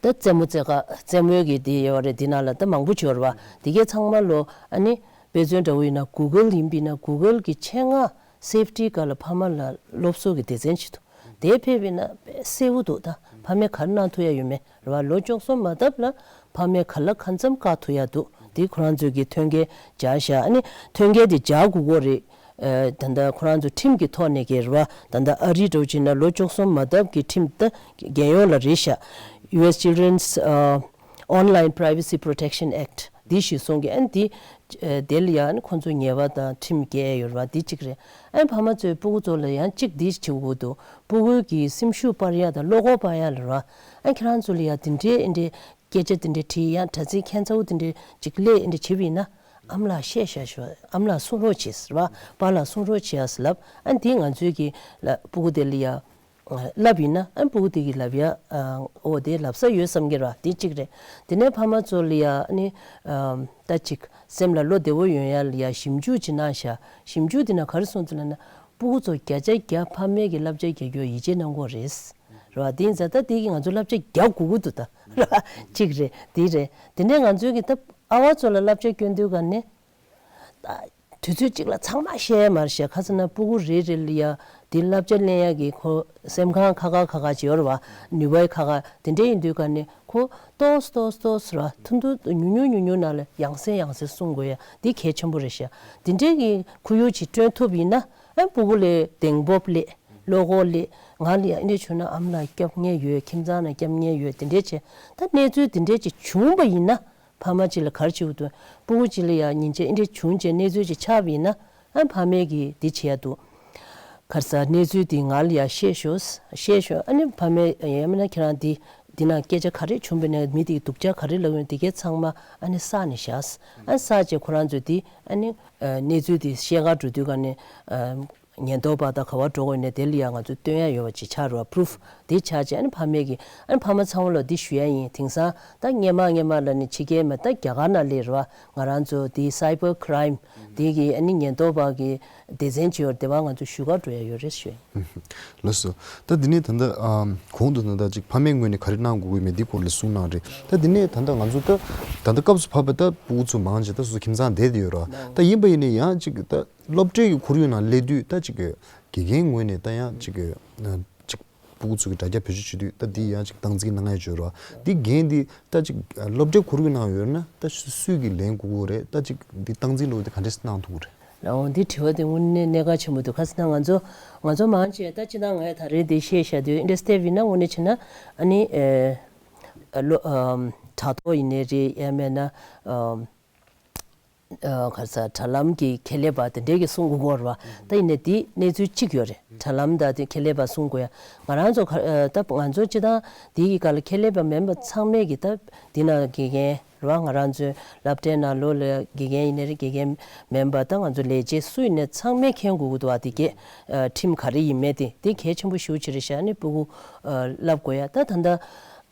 ད་རྩེད་མོ་རྩེ་ག་རྩེད་མོའི་གི་དེ་ཡོད་རེད། དེ་ནང་ལ་ད་མང་པོ་ཡོད་རེད་བ། དེ་གའི་ཚང་མ་ལོ་ཨ་ནི་དཔེ་མཚོན་འདྲ་བོ་ཡིན་ན་གུ་གལ་ཡིན་པ་ཡིན་ན་གུ་གལ་གི་ཆེད་མངགས་སེབ་ཊི་སྒང་ལ་ཕ་མ་ལ་སློབ་གསོ་གི་སྡེ་ཚན་ཞིག་འདུག་དེ་ཕེབས་པ་ཡིན་ན་དཔེ་གསལ་བོ་འདུག་ད་ཕ་མས་ག་རེ་གནང་ཐུབ་ཡ་ཡོད་མེད་རེད་བ། ལོ་བཅུ་གསུམ་མ་བཏབ་ལ་ཕ་མས་ག་ལ་གང་འཚམ་བཀག་ཐུབ་ཡ་འདུག་དེ་ཁོ་རང་ཚོས་ཀྱི་ཐོན་སྐྱེད་སྦྱར་བཞག་ཨ་ནི་ཐོན་སྐྱེད་དེ་སྦྱར་དགོས་ཀྱི་རེད། ཨ་ད་ལྟ་ཁོ་རང་ཚོ་ཁྲིམས་ཀྱི་ཐོག་ནས་ཀྱི་རེད་བ། ད་ལྟ་ཨ་རི་འདྲ་བོ་བྱས་ན་ལོ་བཅུ་གསུམ་མ་བཏབ་ཀྱི་ཁྲིམས་ད་རྒྱལ་ཡོངས་ལ་རེད་ཤག་ཡུ་ཨེས་Children's ཨ་Online Privacy Protection Act འདི་གཞིར་བཟུང་གི་ཨ་ནི་འདི་ཨ་དེ་ལ་ཡང་ཁོ་ཚོ་ཉེས་པ་དང་ཁྲིམས་བཀལ་ཡོད་རེད་བ། འདི་གཅིག་རེད། ཨ་ནི་ཕ་མ་ཚོས་སྤུ་གུ་ཚོ་ལ་ཡང་གཅིག་འདི་བྱེད་དགོས་འདུག་སྤུ་གུའི་གི་སེམས་ཤུགས་སྤར་ཡ་དང་བློ་ཁོག་སྤར་ཡ་ལ་རེད་བ། ཨ་ནི་ཁྱེད་རང་ཚོ་ལ་ཡང་འདི་འདྲའི་ཨ་འདྲའི་སྐད་ཆ་དེ་འདྲ་དྲིས། ཡང་དྲ་ཚིགས་ཁྱད་མཚར་པོ་དེ་འདྲ་ཅིག་སླེབས། དེ་འདྲ་བྱས་པ་ཡིན་ན་ཨ་མ་ལགས་བཤད་བཞག་ཤོག་ཨ་མ་ལགས་གསུང་རོགས་བྱེད་ཟེར་བ། པཱ་ལགས་གསུང་རོགས་བྱེད་ཟེར་ལབ། ཨ་འདི་ང་ཚོའི་གི་ལ་སྤུ་གུ་དེ་ལ་ཡ་ལབ་ཡིན་ན་ཨ་སྤུ་གུ་དེ་གི་ལབ་ཡ་ཨ་འོ་དེ་ལབ་ས་ཡོད་བསམ་གྱི་ར། དེ་གཅིག་རེད། དེ་ནས་ཕ་མ་ཚོ་ལ་ཡ་ཨ་ནི་ཨ་ད་ཅིག་སེམས་ལ་བློ་བདེ་བོ་ཡོང་ཡ་ལ་ཡ་ཞིབ་འཇུག་ཅིག་གནང་ཤག་ཞིབ་འཇུག་དེ་ན་ག་རེ་གསུངས་འདུག་ལབ་ན། སྤུ་གུ་ཚོ་བརྒྱ་ཆ་བརྒྱ་ཕ་མའི་གི་བསླབ་བྱ་རྒྱག་རྒྱུར་ཡིད་ཆེས་གནང་དགོས་རེད། རེད་བ། དེ་ཡིན་ཙང་ད་དེ་གི་ང་ཚོ་བསླབ་བྱ་རྒྱག་དགོས་ཀྱི་འདུག་ད་རེད་བ། གཅིག་རེད། དེ་རེད། དེ་ནས་ང་ཚོའི་གི་ད་ཨ་བ་ཚོ་ལ་བསླབ་བྱ་སྐྱོན་དུས་ག་ནས་ད་དུས་ཚོད་གཅིག་ལ་ཚང་མ་བཤད་ཡ་མ་རེད་བཤད། ཁ་སང་ན་སྤུ་གུ་རེ་རེ་ལ་ཡ་དེ་བསླབ་བྱ་ལེན་ཡ་གི་ཁོ་སེམས་ཁམས་ཁ་ཁ་ཁ་ཁ་ཅིག་ཡོད་རེད་བ། ནུས་པ་ཁ་ཁ་དེ་འདྲ་ཡིན་དུས་ག་ནས་ཁོ་ཏོག་ཙམ་ཏོག་ཙམ་ཏོག་ཙམ་རེད་བ། ཐུང་ཐུང་ཉུང་ཉུང་ཉུང་ཉུང་ནང་ལ་ཡང་སེ་ཡང་སེ་གསུང་དགོས་ཡ་དེ་གལ་ཆེན་པོ་རེད་བཤད། དེ་འདྲའི་གི་ཁོར་ཡུག་ཅིག་བསྐྲུན་ཐུབ་ཡིན་ན། ཨ་སྤུ་གུ་ལ་གདེང་སྤོབས་སླེབས། བློ་ཁོག་སླེབས། ང་ལ་ཡ་ཨེ་འདྲ་བྱུང་ན་ཨ་མ་ལགས་སྐྱོབ་མཁན་ཡོད། ཁྱིམ་ཚང་ནང་སྐྱོབ་མཁན་ཡོད། དེ་འདྲས་བྱས། ད་གནས་ཚུལ་དེ་འདྲས་ཅིག་བྱུང་བ་ཡིན་ན། ཕ་མ་གཅིག་ལ་ག་རེ་བྱེད་དགོས་འདུག་སྤུ་གུ་གཅིག་ལ་ཡ་ཉིན་བྱེད་ཨེ་འདྲས་བྱུང་བྱས་གནས་ཚུལ་ཅིག་ཆགས་པ་ཡིན་ན། ཨ་ཕ་མས་ཀྱིས་འདི་བྱེད་ཡ་འདུག་ག་རེ་ཟ། གནས་ཚུལ་འདི་ང་ལ་ཡ་བཤད་ཤོག་བཤད་ཤོག་ཨ་ནི་ཕ་མས་ཡང་མིན་ན་ཁྱེད་རང་འདི་འདི་ནང་སྐད་ཆ་ག་རེ་བྱུང་བ་ཡིན་ན། མི་དེ་གིས་སྡུག་ཅག་ག་རེ་ལབ་ཡོད་ན། དེ་གས་ཚང་མ་ཨ་ནི་བསགས་ནས་བཞག་ཨ་ནི་བསགས་བྱས་ཁོ་རང་ཚོས་འདི་ཨ་ནི་ཨ་གནས་ཚུལ་འདི་བཤད་གར་འགྲོ་དུས་ག་ནས་ཨ་ཉེན་རྟོག་པ་དང་ག་པར་འགྲོ་དགོས་ནས་དེ་ལ་ཡང་ང་ཚོས་སྟོན་ཡ་ཡོད་པ་ཅིག་ཆགས་རེད་བ། པུ་རུབ་དེ་ཆགས་བྱས། ཨ་ནི་ཕ་མས་ཀྱིས་ཨ་ནི་ཕ་མ་ཚང་མ་ལ་འདི་ཞུ་ཡ་ཡིན། དེང་སང་ད་སྔོན་མ་སྔོན་མ་ལ་ནི་ཕྱི་རྒྱལ་མ་ད་རྒྱ་གར་ནང་སླེབས་རེད་བ། ང་རང་ཚོ་འདི་cyber crime་འདི་གི་ཨ་ནི་ཉེན་རྟོག་པ་གི་སྡེ་ཚན་ཅིག་ཡོད་རེད། དེ་བ་ང་ཚོ་ཞུ་གར་འགྲོ་ཡ་ཡོད་རེད་ཞུ་ཡ་ཡིན། ལགས་སོ། ད་འདི་ནས་ད་ལྟ་ཨམ་གོང་དུ་ད་ལྟ་ཅིག་ཕ་མའི་ངོས་ནས་ག་རེ་གནང་དགོས་ཀྱི་མེད་འདི་སྐོར་ལ་གསུངས་གནང་རེད། ད་འདི་ནས་ད་ལྟ་ང་ཚོ་ད་ད་ལྟ་སྐབས་སུ་བབས་པ་ད་སྤུ་གུ་ཚོ་མང་ཆེ་ད་སོ་སོ་ཁྱིམ་ཚང་བསྡད་དེ་ཡོད་རེད་བ། ད་ཡིན་པ་ཡིན་ནའི་ཡང་ཅིག་ད་སློབ་གྲྭའི་ཁོར་ཡུག་ནང་སླེབས་དུས་ད་ཅིག་དགེ་རྒན་ངོས་ནས་ད་ཡང་ཅིག་ཅིག་ སྤུ་གུ་ཚོ་གི་དྲ་རྒྱ་བེད་སྤྱོད་བྱེད་དུས་ད་འདི་ཡང་ཅིག་སྟངས་འཛིན་གནང་ཡ་བྱོས་རོགས། འདི་འགན་འདི་ད་ཅིག་སློབ་གྲྭའི་ཁོར་ཡུག་ནང་ཡོད་ན་ད་སུས་ཀྱི་ལན་དགོས་ཀྱི་རེད། ད་ཅིག་འདི་སྟངས་འཛིན་ལོ་འདི་ག་འདྲས་གནང་ཐུབ་ཀྱི་རེད། ལའོ་འདི་དྲི་བ་དེ་དངོས་གནས་གནད་འགག་ཆེན་པོ་འདུག་ག་ཟེར་ན་ང་ཚོ་ང་ཚོ་མང་ཆེ་ད་ཅི་ད་ངས་ད་རེས་འདི་བཤད་བཞག་དུས་འདི་སྟེ་བི་ན་དངོས་གནས་བྱས་ན་ཨ་ནི་ཨེ་ལོ་ཨམ་དྲ་ཐོག་ཡིན་ནའི་རེད། ཡང་མེད་ན་ཨམ་ཨ་ག་ས་དྲ་ལམ་གྱི་ཁེ་ལས་པ་དེ་འདྲས་ཀྱིས་གསུང་དགོས་ཀྱི་རེད་བ། ད་ཡིན་ནའི་འདི་གནས་ཚུལ་གཅིག་ཡོད་རེད། དྲ་ལམ་དང་དེ་ཁེ་ལས་པ་གསུང་དགོས་ཡ། ང་རང་ཚོ་ག་ཨ་ད་ང་ཚོ་སྤྱི་བཏང་འདི་གི་སྒང་ལ་ཁེ་ལས་པ་མིན་པ་ཚང་མས་ཀྱི་ད་འདི་ན་དགེ་རྒན་རེད་བ། ང་རང་ཚོའི་སློབ་གྲྭའི་ནང་ལོགས་ལ་དགེ་རྒན་ཡིན་ནའི་རེད། དགེ་རྒན་མིན་པ་ད་ང་ཚོ་ལས་བྱེད་སུ་ཡིན་ནའི་ཚང་མས་མཁྱེན་དགོས་ཀྱི་འདུག་བ། དེ་གས་ཨ་ཁྲིམས་ག་རེ་ཡིན་མིན་དེ་དེ་གལ་ཆེན་པོ་ཞེ་པོ་ཅིག་རེད་ཤག་ཨ་ནི་སྤུ་གུ་ཨ་བསླབ་དགོས་ཡ། ད་ད་ལྟ་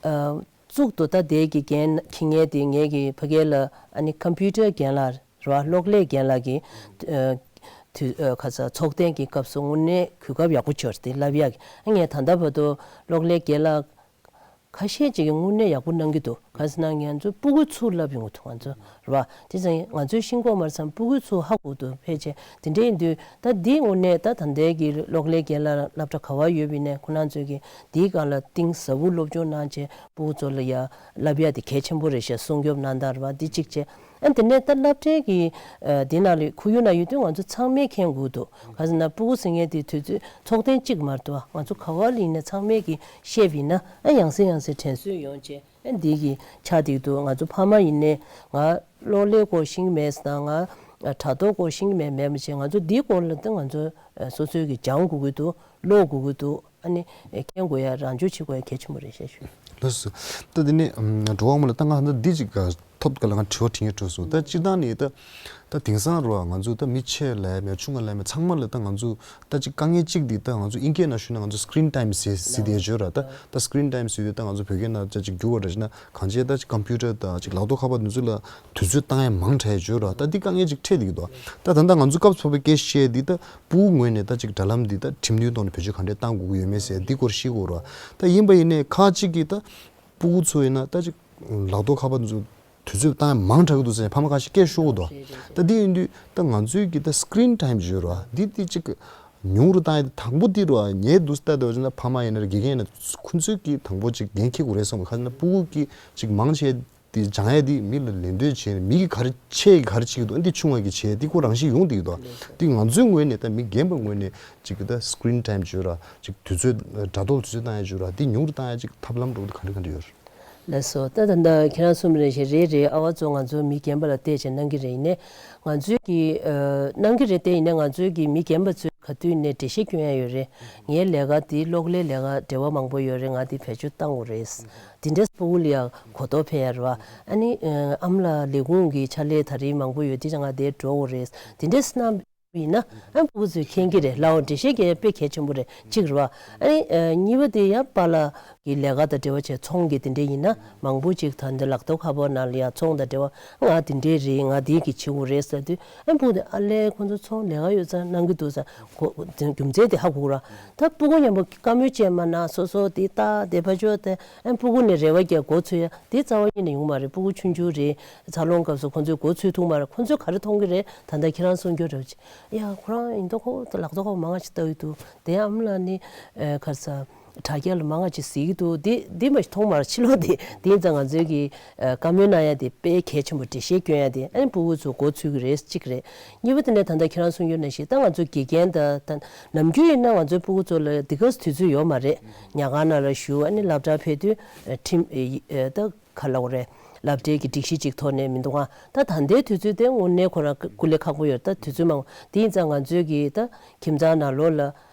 ཨ་གཙུག་ཏུ་ད་དེ་དགེ་རྒན་ཁྱི་ངན་དེ་ངེད་ཀྱི་ཕ་གི་ལ་ཨ་ནི་ཀམ་པུ་ཊར་རྒན་ལགས་རེད་བ། གློག་ཀླད་རྒན་ལགས་ཀྱི་ཨ་དུས་ཨ་ག་ས་ཚོགས་ཐེངས་ཀྱི་སྐབས་སུ་དངོས་གནས་གོ་སྐབས་ཡག་པོ་བྱུང་སྟེ་བསླབ་ཡག་གི། ཨ་ངས་ད་ལྟ་བར་དུ་གློག་ཀླད་རྒན་ལགས་ཁ་ཤས་ཅིག་གིས་དངོས་གནས་ཡག་པོ་གནང་གི་འདུག་ག་ཟེར་ན་ང་ཚོ་སྤུ་གུ་ཚུར་བསླབ་ཡོང་གི་འདུག་ང་ཚོ་རེད་བ། དེ་ཙང་ང་ཚོའི་ཤིང་ཀོག་མར་ཚང་སྤུ་གུ་ཚུར་ཧ་གོ་འདུག་ཕལ་ཆེར་དེ་འདྲ་ཡིན་དུས་ད་འདི་དངོས་གནས་ད་ད་ལྟའི་གི་གློག་ཀླད་རྒན་ལགས་སློབ་གྲྭ་ག་བ་ཡོད་པ་ཡིན་ནའི་ཁོ་རང་ཚོས་གི་འདིའི་སྒང་ལ་གཏིང་ཟབ་པོ་སློབ་སྦྱོང་གནང་བྱས་སྤུ་གུ་ཚོ་ལ་ཡ་བསླབ་ཡ་དེ་གལ་ཆེན་པོ་རེད་ཤག་སྲུང་སྐྱོབ་གནང་སྟངས་རེད་བ། འདི་གཅིག་བྱས། ཨ་དེ་ནས་ད་སློབ་གྲྭའི་གི་ཨ་དེ་ནང་ལ་ཁོར་ཡུག་ནང་ཡོད་དུས་ང་ཚོ་ཚང་མས་མཁྱེན་དགོས་འདུག་ག་ཟེར་ན་སྤུ་གུ་ཟེར་མཁན་དེ་དུས་ཚོད་ཚོགས་ཐེངས་གཅིག་མ་གཏོགས་ང་ཚོ་ག་བ་ལ་ཡིན་ན་ཚང་མས་གི་བཤད་པ་ཡིན་ན་ཨ་ཡང་སེ་ཡང་སེ་དྲན་གསོ་ཡོང་བྱས་ཨ་འདི་གི་ཆགས་བསྡད་འདུག་ང་ཚོ་ཕ་མ་ཡིན་ནའི་ང་གློག་ཀླད་སྐོར་ཤེས་ཀྱི་མེད་ཟེར་དང་ང་དྲ་ཐོག་སྐོར་ཤེས་ཀྱི་མེད་མེད་མ་བྱས་ང་ཚོ་འདིའི་སྐོར་ལ་ད་ང་ཚོ་ཨ་སོ་སོའི་གི་སྦྱང་དགོས་ཀྱི་འདུག་ཀློག་དགོས་ཀྱི་འདུག་ཨ་ནི་མཁྱེན་དགོས་ཡ་རང་སྦྱོང་བྱེད་དགོས་ཡ་གལ་ཆེན་པོ་རེད་ཤག་ཞུ། ལགས་སོ། ད་དེ་ནས་ཨམ་འགྲོ་བ་མི་ལ་ད་ང་ད་འདི་ཅིག་ག་ཐོབ་ག་ལ་ང་དྲི་བ་དྲི་ངེས་འཕྲོད་སོང་། ད་སྤྱིར་བཏང་ནས་ད་ད་དེང་སང་རུ་ང་ཚོ་ད་མི་ཆེ་ལ་མེད་ཆུང་ང་ལ་མེད་ཚང་མ་ལ་ད་ང་ཚོ་ད་ཅིག་དཀའ་ངལ་གཅིག་འདི་ད་ང་ཚོ་དབྱིན་སྐད་ནང་ཞུས་ན་ང་ཚོ་screen time་ཟེར་ཟེར་དེ་བརྗོད་ར། ད་ད་screen time་ཟེར་དུས་ད་ང་ཚོ་བོད་སྐད་ནང་ད་ཅིག་བསྒྱུར་བ་ར་བྱས་ན་གང་ཅི་ད་ཅིག་ཀམ་པུ་ཊར་ད་ཅིག་ལག་ཐོག་ཁ་པར་འདི་ཚོ་ལ་དུས་ཚོད་བཏང་ཡ་མང་དྲགས་བརྗོད་ར། ད་འདི་དཀའ་ངལ་ཅིག་འཕྲད་བསྡད་ཀྱི་འདུག་ད་ད་ལྟ་ང་ཚོ་སྐབས་ཐོབ་པའི་སྐད་བཤད་འདི་ད་སྤུ་གུ་ངོས་ནས་ད་ཅིག་དྲ་ལམ་འདི་ད་ཁྲིམས་མཐུན་ཐོག་ནས་བེད་སྤྱོད་ག་འདྲས་གཏང་དགོས་ཀྱི་ཡོད་མེད་ཟེར་འདི་སྐོར་ཤེས་དགོས་ར། ད་ཡིན་པ་ཡིན་ནའི་ཁག་ཅིག་གིས་ད་སྤུ་གུ་ཚོ་ཡིན་ན་ད་ཅིག་ལག་ཐོག་ཁ་པར་འདི་ཚོ་དུས་ཚོད་བཏང་ཡ་མང་དྲགས་ཀྱི་འདུག་ཟེར་ནས་ཕ་མ་ཁ་ཤས་སྐད་ཤོར་གྱི་འདུག་རེད་རེད་རེད། ད་འདི་ཡིན་དུས་ད་ང་ཚོའི་གི་ད་screen time་བརྗོད་ར་འདི་འདི་ཅིག་ཉུང་རུ་བཏང་ཡ་དེ་དང་པོ་འདི་ར་ངའི་འདུག་ལྟ་དེ་བ་ཅིག་ན་ཕ་མ་ཡིན་ན་ར་དགེ་རྒན་ཡིན་ན་ཁོ་ཚོས་གི་དང་པོ་ཅིག་འགན་འཁྱེར་དགོས་རེད་བསམ་གི། ཁ་ན་སྤུ་གུ་གི་ཅིག་མང་ཆེ་དེ་སྦྱང་ཡ་དེ་མི་ལ་ལན་འདེབས་བྱས་ནས་མི་གིས་ག་རེ་ཆེ་གིས་ག་རེ་བྱེད་ཀྱི་འདུག་ཨ་འདི་ཆུང་བ་གིས་བྱས་འདི་ཁོ་རང་བཞིན་ཡོང་བསྡད་ཀྱི་འདུག་འདི་ང་ཚོའི་ངོས་ནས་ད་མི་རྒན་པའི་ངོས་ནས་ཅིག་གི་ད་screen time་བརྗོད་ར་ཅིག་དུས་ཚོད་དྲ་ཐོག་དུས་ཚོད་བཏང་ཡ་བརྗོད་ར་འདི་ཉུང་རུ་བཏང་ཡ་ཅིག་ཐབས་ལམ་འདྲ་བོ་དེ་ག་འདྲ་ག་འདྲ་ཡོད་རེད། ལགས་སོ། ད་ད་ལྟ་ཁྱེད་རང་གསུངས་པ་རེད་ཤག་རེད་རེད། ཨ་བ་ཚོ་ང་ཚོ་མི་རྒན་པ་ལ་བལྟས་བྱས་གནང་གི་རེད། ཡིན་ནའི་ང་ཚོའི་གི་ཨ་གནང་གི་རེད་དེ་ཡིན་ནའི་ང་ཚོའི་གི་མི་རྒན་པ་ཚོས་ག་དུས་ནས་འགྲེལ་བཤད་སྐྱོན་ཡ་ཡོད་རེད། ངའི་ལས་ཀ་དེ་གློག་ཀླད་ལས་ཀ་འབྲེལ་བ་མང་པོ་ཡོད་རེད། ང་དེ་བེད་སྤྱོད་བཏང་དགོས་རེད། དེ་འདྲས་སྤུ་གུ་ལ་ཡ་གོ་རྟོགས་འཕེལ་ཡ་རེད་བ། ཨ་ནི་ཨ་ཨ་མ་ལགས་ལས་ཁུངས་ཀྱི་ཕྱག་ལས་ད་རེས་མང་པོ་ཡོད་དེ་ང་དེ་འགྲོ་དགོས་རེད། དེ་འདྲས་གནང་ཡིན་ན་ཨ་སྤུ་གུ་ཚོས་མཁྱེན་གྱི་རེད། ལའོ་འགྲེལ་བཤད་རྒྱག་ཡ་དཔེ་གལ་ཆེན་པོ་རེད་གཅིག་རེད་བ། ཨ་ནི་ཨ་གཉིས་པ་དེ་ཡ་པཱ་ལགས་ཀྱི་ལས་ཀ་དང་འབྲེལ་བ་བྱས་ཚོང་གི་དེ་འདྲས་ཡིན་ན་མང་པོ་ཅིག་ད་འདི་ལག་ཐོག་ཁ་པར་ནང་ལ་ཡ་ཚོང་དང་འབྲེལ་བ་ང་དེ་འདྲས་རེད་ང་དེ་གི་བྱེད་དགོས་རེད་ཟེར་དུས་ཨ་སྤུ་གུ་དེ་ཨ་ལས་ཁོ་ཚོ་ཚོང་ལས་ཀ་ཡོད་ཙང་གནང་གི་འདུག་ཟེར་གོ་རྒྱུ་མཚན་དེ་ཧ་གོ་ར། ད་སྤུ་གུ་མཉམ་པོ་བཀའ་མོལ་བྱས་མ་གནང་སོ་སོ་དེ་ལྟ་དེ་ཕ་ཆོས་དེ་ཨ་སྤུ་གུ་ནས་རེ་བ་རྒྱག་མགོ་ཚོས་ཡ་དེ་རྩ་བ་ཉིད་ནས་ཡོང་མ་རེད། སྤུ་གུ་ཆུང་ཆུང་རེད། འཚར་ལོངས་སྐབས་སུ་ཁོ་ཚོས་མགོ་ཚོས་ཐུབ་མ་རེད། ཁོ་ཚོས་ག་རེ་མཐོང་གི་རེད། ད་ལྟ་ཁྱེད་རང་གསུང་རྒྱུ་རེད་ཅེ། ཡ་ཁོ་རང་ཡིན་ད་ཁོ་ལག་ཐོག་ཁ་པར་མང་ང་ཅིག་ལྟ་ཡི་འདུག་དེ་ཨ་མ་ལགས་ནི་ཨ་ག་རེ་ཟ་དྲ་རྒྱ་ལ་མང་ང་ཅིག་གཟིགས་ཀྱི་འདུག་དེ་དེ་མ་གཏོགས་མཐོང་མ་རེད། ཕྱི་ལོགས་དེ་དེ་ཡིན་ཙང་ང་ཚོའི་གི་ཨ་བཀའ་མོལ་གནང་ཡ་དེ་དཔེ་གལ་ཆེན་པོ་འགྲེལ་བཤད་སྐྱོན་ཡ་དེ་ཨ་ནི་སྤུ་གུ་ཚོ་མགོ་ཚོས་ཀྱི་རེད་གཅིག་རེད། གཉིས་པ་དེ་ནས་ད་ལྟ་ཁྱེད་རང་གསུང་རྒྱུ་ནང་བཞིན་ད་ང་ཚོ་དགེ་རྒན་ད་ད་ནམ་རྒྱུན་ཡིན་ན་ང་ཚོའི་སྤུ་གུ་ཚོ་ལ་དེ་ག་དུས་ཚོད་ཡོད་མ་རེད། ཉལ་ཁང་ནང་ལ་བཞུགས་ཨ་ནི་སློབ་གྲྭར་ཕེབས་དུས་ཨ་ཁྲིམས་ཨ་ཨ་ད། ག་ལབ་དགོས་རེད། སློབ་གྲྭའི་གི་སྒྲིག་གཞི་ཅིག་ཐོག་ནས་མི་འདུག་ཨ། ད་ད་ལྟའི་དུས་ཚོད་དེ་དངོས་གནས་ཁོ་རང་སྐུ་ལས་ཁག་པོ་ཡོད་རེད། ད་དུས་ཚོད་མང་དེ་ཡིན་ཙང་ང་ཚོའི་གི་ད་ཁྱིམ་ཚང་ནང་ལོགས་ལ་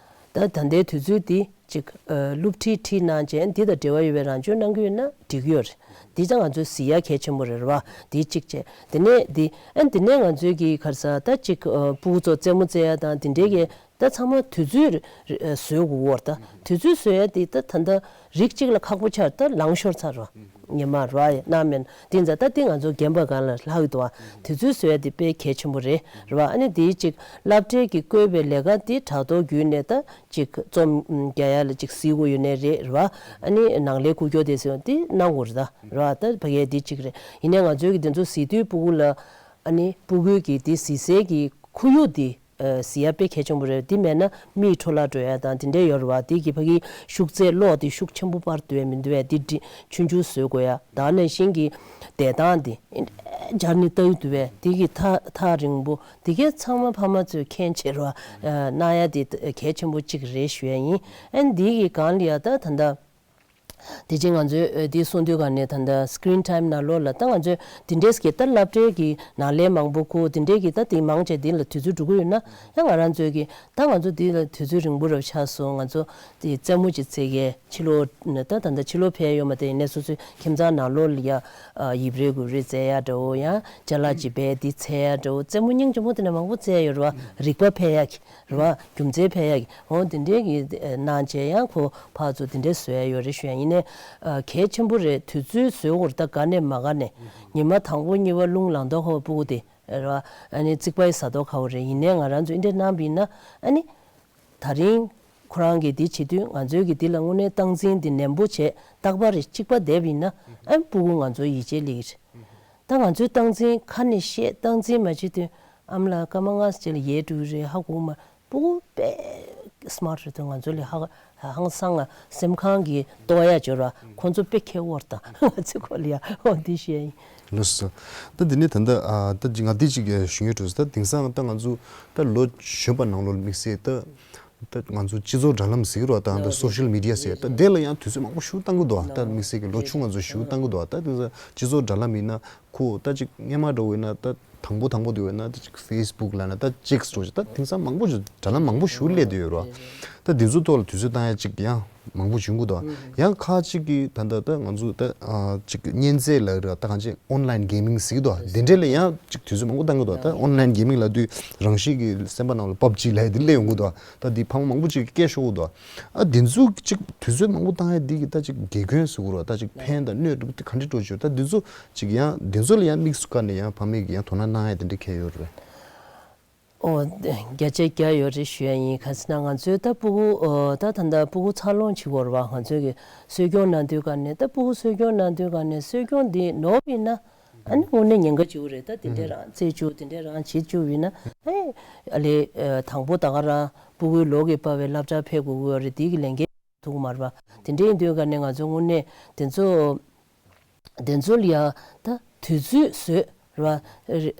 ད་ད་ལྟའི་དུས་ཚོད་འདི་ཅིག་ཨ་སློབ་ཁྲིད་ཁྲིད་གནང་བྱས་འདི་དང་འབྲེལ་བ་ཡོད་པའི་རང་སྦྱོང་གནང་གི་ཡོད་ན་འགྲིག་གི་ཡོད་རེད། འདི་ཙང་ང་ཚོས་གཟིགས་ཡ་གལ་ཆེན་པོ་རེད་རེད་བ། འདི་གཅིག་བྱས་དེ་ནས་འདི་ཨ་འདི་ནས་ང་ཚོའི་གི་ག་རེ་ཟ་ད་ཅིག་ཨ་སྤུ་གུ་ཚོ་རྩེད་མོ་རྩེ་ཡ་དང་འདི་འདྲའི་གི་ད་ཚང་མ་དུས་ཚོད་རེ་རེ་བཟོ་དགོས་ཀྱི་ཡོད་རེད། ད་དུས་ཚོད་བཟོ་ཡ་དེ་ད་ད་ལྟ་རིགས་གཅིག་ལ་ཁག་པོ་ཆགས་ད་ལངས་ཤོར་ཚར་རོ། ཉི་མ་རོ་ཨ་ཡ་ན་མེན་དེ་ཚ་ད་དེ་ང་ཚོ་རྒན་པ་སྒང་ལ་ལྷག་གི་འདུག་ཨ། དུས་ཚོད་བཟོ་ཡ་དེ་དཔེ་གལ་ཆེན་པོ་རེད་རོ་ཨ། ཨ་ནི་དེའི་གཅིག་སློབ་གྲྭའི་གི་བསྐོས་པའི་ལས་ཀ་དེ་དྲ་ཐོག་བརྒྱུད་ནས་ད་ཅིག་རྩོམ་རྒྱག་ཡ་ལ་ཅིག་གཟིགས་དགོས་ཡོད་ནའི་རེད་རོ་ཨ། ཨ་ནི་ནང་ལས་འགུལ་སྐྱོད་དེ་ཟེར་བ་དེ་གནང་དགོས་རེད་ད་རོ་ཨ། ད་ཕ་གིའི་དེ་གཅིག་རེད། ཡིན་ནའི་ང་ཚོའི་གི་དེ་ཚོ་གཟིགས་དུས་སྤུ་གུ་ལ་ཨ་ནི་སྤུ་གུའི་གི་དེ་གཟིགས་སའི་གི་ཁོར་ཡུག་དེ། ཨ་གཟིགས་ཡ་དཔེ་གལ་ཆེན་པོ་རེད། འདི་མེད་ན་མིག་འཕྲོ་བརླག་འགྲོ་ཡ་དང་དེ་འདྲས་ཡོད་རེད་བ། དེ་གི་ཕ་གི་ཤུགས་ཚད་གློག་དེ་ཤུགས་ཆེན་པོ་སྤར་འདོད་མི་འདུག་བས། དེ་འདྲ་ཆུང་ཆུང་བཟོ་དགོས་ཡ། ད་ག་ནང་བཞིན་གྱི་བསྡད་སྟངས་དེ་སྦྱར་ནས་ལྟ་ཡི་འདུག་བས། དེ་གི་ཐག་ཐག་རིང་པོ་དེ་གས་ཚང་མ་ཕ་མ་ཚོས་མཁྱེན་བྱས་རེད་བ། ཨ་གནང་ཡ་དེ་གལ་ཆེན་པོ་གཅིག་རེད་ཞུ་ཡ་ཡིན། ཨ་ནི་དེ་གི་སྒང་ལ་ཡ་ད་ད་ལྟ། དེ་རྗེས་ང་ཚོས་ཨ་དེ་གསུང་དུས་ག་ནས་ད་ལྟ་screen time ནང་ལོགས་ལ་ད་ང་ཚོས་དེ་འདྲས་ཀྱི་ད་སློབ་གྲྭའི་གི་ནང་ལས་མང་པོ་ཁུ་དེ་འདྲས་ཀྱི་ད་དེ་མང་ཆེ་དེ་ལ་དུས་ཚོད་འགྲོ་གི་ཡོད་ན་ཡང་ང་རང་ཚོས་ཀྱི་ད་ང་ཚོ་དེ་ལ་དུས་ཚོད་རིང་པོ་རབ་ཆགས་སོང་། ང་ཚོ་དེ་རྩེད་མོ་ཅིག་རྩེ་གི་ཕྱི་ལོགས་ད་ད་ལྟ་ཕྱི་ལོགས་ཕེབས་ཡོད་མ་དེ་ཡིན་ནས་སོ་སོའི་ཁྱིམ་ཚང་ནང་ལོགས་ལ་ཡ་ཨ་ཡིབ་རེས་གུབ་རེས་རྩེ་ཡ་འདྲ་བོ་ཡང་ཅ་ལག་ཅིག་སྦས་དེ་འཚོལ་ཡ་འདྲ་བོ། རྩེད་མོ་སྙིང་རྗེ་མོ་དེ་འདྲ་མང་པོ་རྩེ་ཡ་ཡོད་རེད་བ། རིག་པ་འཕེལ་ཡ་གི་རེད་བ། རྒྱུ་མཚན་འཕེལ་ཡག་གི་འོ་དེ་འདྲའི་གི་གནང་བྱས་ཡང་ཁོ་ཕར་ཚུར་དེ་འདྲའི་བཟོ་ཡ་ཡོད་རེད་ཞུ་ཡ་ཡིན་ནའི། ཨ་གལ་ཆེན་པོ་རེད། དུས་ཚོད་བཟོ་དགོས་རེད། ད་དགའ་ནས་མ་དགའ་ནས་ཉི་མ་དང་པོ་གཉིས་པ་རླུང་ལངས་དོག་ཧོ་སྤུ་གུ་དེ་རེད་བ། ཨ་ནི་རྩིག་པའི་ཟ་དོག་ཁ་བོ་རེད། ཡིན་ནའི་ང་རང་ཚོ་འདི་འདྲའི་གནང་བ་ཡིན་ན་ཨ་ནི་ད་རིང་ཁོ་རང་གིས་འདི་བྱེད་དུས་ང་ཚོའི་གི་འདི་ལ་དངོས་གནས་སྟངས་འཛིན་འདི་ནན་པོ་བྱས་རྟག་པར་རེ་གཅིག་པ་བསྡད་པ་ཡིན་ན་ཨ་ནི་སྤུ་གུ་ང་ཚོ་ཡིད་ཆེས་སླེབས་ཀྱི་རེད། ད་ང་ཚོའི་སྟངས་འཛིན་ཁ་ནས་བཤད་སྟངས་འཛིན་མ་བྱེད་དུས། ཨ་མ་ལགས་སྐར་མ་ལྔ་ཙམ་ལ་ཡལ་འགྲོ་གི་རེད། ཧ་གོ་མ། སྤུ་གུ་དཔེ་སི་མཱར་ཊི་རེད་དོ། ང་ཚོ་ལས་ཧ་ཧང་སང་ང་སེམས་ཁམས་ཀྱི་ལྟོ་ཡ་འབྱོར་བ་ཁོང་ཚོ་དཔེ་ཁེ་བོར་དང་ང་ཚོའི་སྐོར་ལ་ཡ་འོ་འདི་བཤད་ཡིན། ལགས་སོ། ད་འདི་ནས་ད་ལྟ་ཨ་ད་ང་འདི་གཅིག་ཞུ་ཡོད་འགྲོ། ད་དེང་སང་ད་ང་ཚོ་ད་ལོ་གཞོན་པ་ནང་ལོགས་དམིགས་བསལ་ད། ད་ང་ཚོ་སྤྱི་ཚོགས་དྲ་ལམ་ཟེར་གྱི་རེད་བ། ད་ད་སོ་ཤལ་མི་ཌི་ཡ་ཟེར་ད་དེ་ལ་ཡང་དུས་ཚོད་མང་པོ་ཞེ་པོ་བཏང་གི་འདུག་ད་དམིགས་བསལ་གྱི་ལོ་ཆུང་ང་ཚོ་ཞེ་པོ་བཏང་གི་འདུག་ད་དེང་སང་སྤྱི་ཚོགས་དྲ་ལམ་ཡིན་ན་ཁོ་ད་ཅིག་སྔོན་མ་འདྲ་བོ་ཡིན་ན་ད་དང་པོ་དང་པོ་དེ་བས་ན་ད་ཅིག་ཕེ་སི་བུག་ལབ་ན་ད་ཅིག་འགྲོ་ཅིག་ད་དེང་སང་མང་པོ་ཞིག་དྲ་ལམ་མང་པོ་ཞེ་པོ་སླེབས་བསྡད་ཡོད་རེད་བ། ད་དེ་ཚོ་ཐོག་ལ་དུས་ཚོད་བཏང་ཡ་ཅིག་ཡང་མང་པོ་བྱུང་གི་འདུག་ཡང་ཁག་ཅིག་གིས་ད་ལྟ་ད་ང་ཚོ་ད་ཅིག་གཉེན་ཚན་ལབ་རེད་ད་གང་ཅི་ཨོན་ལའིན་གེ་མིང་ཟེར་གྱི་འདུག་དེ་འདྲས་ལ་ཡང་ཅིག་དུས་ཚོད་མང་པོ་བཏང་གི་འདུག་ད་ཨོན་ལའིན་གེ་མིང་ལབ་དུས་རང་བཞིན་གྱིས་སེམས་པ་ནང་ལ་པབ་ཇི་ལབ་ཡ་དེ་སླེབས་ཡོང་གི་འདུག་ད་འདི་ཕ་མ་མང་པོ་ཅིག་གིས་སྐད་ཤོར་གི་འདུག་ཨ་འདི་ཚོ་ཅིག་དུས་ཚོད་མང་པོ་བཏང་ཡ་འདི་གི་ད་ཅིག་དགེ་སྐོན་ཟེར་གྱི་རེད་ད་ཅིག་ཕན་དང་གནོད་འདུག་དེ་ག་འདྲས་འགྲོ་ཅིག་ད་འདི་ཚོ་ཅིག་ཡང་འདི་ཚོ་ལ་ཡང་དམིགས་སུ་བཀར་ནས་ཡང་ཕ་མས་ཀྱི་ཡང་དོ་སྣང་གནང་ཡ་དེ་འདྲས་གང་ཡོད་རེད། ཨོ། བརྒྱ་ཆ་བརྒྱ་ཡོད་རེད་ཞུ་ཡ་ཡིན། ག་ཟེར་ན་ང་ཚོའི་ད་སྤུ་གུ་ཨོ་ད་ད་ལྟ་སྤུ་གུ་འཚར་ལོངས་བྱེད་དགོས་རེད་བ། ང་ཚོའི་གི་གསོ་སྐྱོང་གནང་དུས་ག་ནས་ད་སྤུ་གུ་གསོ་སྐྱོང་གནང་དུས་ག་ནས་གསོ་སྐྱོང་འདི་ནོར་བ་ཡིན་ན་ཨ་ནི་དངོས་གནས་ཉེན་ཁ་ཅིག་རེད། ད་དེ་འདྲས་རང་རྩེད་བཅུག་དེ་འདྲས་རང་བྱེད་བཅུག་ཡིན་ན་ཨེ་ཨ་ལེ་དང་པོ་ད་ག་རང་སྤུ་གུའི་ལོ་གི་པ་བའི་སློབ་གྲྭ་ཕེབས་དགོས་ཀྱི་ཡོད་རེད། དེ་གི་ལས་འགན་ཐུག་མ་རེད་བ། དེ་འདྲས་ཡིན་དུས་ག་ནས་ང་ཚོ་དངོས་གནས་དེ་ཚོ། དེ་ཚོ་ལ་ཡ་ད་དུས་ཚོད་བཟོས་ར་བ།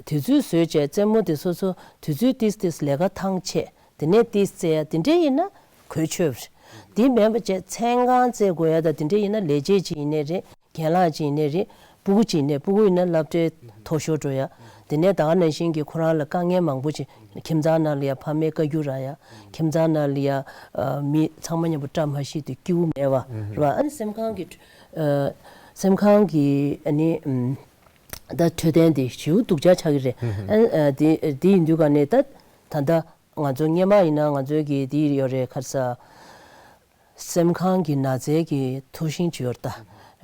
དུས་ཚོད་བཟོས་བྱས་རྩེད་མོ་དེ་སོ་སོ་དུས་ཚོད་ཏིས་ཏིས་ལས་ཀ་ཐང་ཆད་དེ་ནས་ཏིས་རྩེ་ཡ་དེ་འདྲས་ཡིན་ན་གོ་ཆོད་པ་རེད། དེ་མེད་པ་བྱས་མཚན་གང་རྩེ་དགོས་ཡ་ད་དེ་འདྲས་ཡིན་ན་ལས་བྱེད་ཅིག་ཡིན་ནའི་རེད། རྒན་ལགས་ཅིག་ཡིན་ནའི་རེད། སྤུ་གུ་ཅིག་ཡིན་ནའི་སྤུ་གུ་ཡིན་ན་སློབ་གྲྭའི་མཐོ་ཤོས་འགྲོ་ཡ། དེ་ནས་ད་ག་ནང་བཞིན་གྱི་ཁོ་རང་ལ་དཀའ་ངལ་མང་པོ་ཅིག་ཁྱིམ་ཚང་ནང་ལ་ཡ་ཕ་མའི་བཀའ་བཀྱོན་རག་ཡ། ཁྱིམ་ཚང་ནང་ལ་ཡ་མི་ཚང་མ་མཉམ་པོ་བཀྲ་མ་ཤིས་དུས་སྐྱིད་པོ་མེད་པ་རེད་བ། ཨ་ནི་སེམས་ཁམས་ཀྱི་ཨ་སེམས་ཁམས་ཀྱི་ཨ་ནི་ཨམ་ད་འཕྲོད་བསྟེན་དེ་ཞེ་པོ་སྡུག་ཅག་ཆགས་ཀྱི་རེད། ཨ་ཨ་དེ་དེ་ཡིན་དུས་ག་ནས་ད་ད་ལྟ་ང་ཚོ་སྔོན་མ་ཡིན་ན་ང་ཚོའི་གི་དེ་ཡོད་རེད་ཁ་ས། སེམས་ཁམས་ཀྱི་ན་ཚའི་གི་ཐོ་ཤིང་ཅིག་ཡོད་རེད་ད།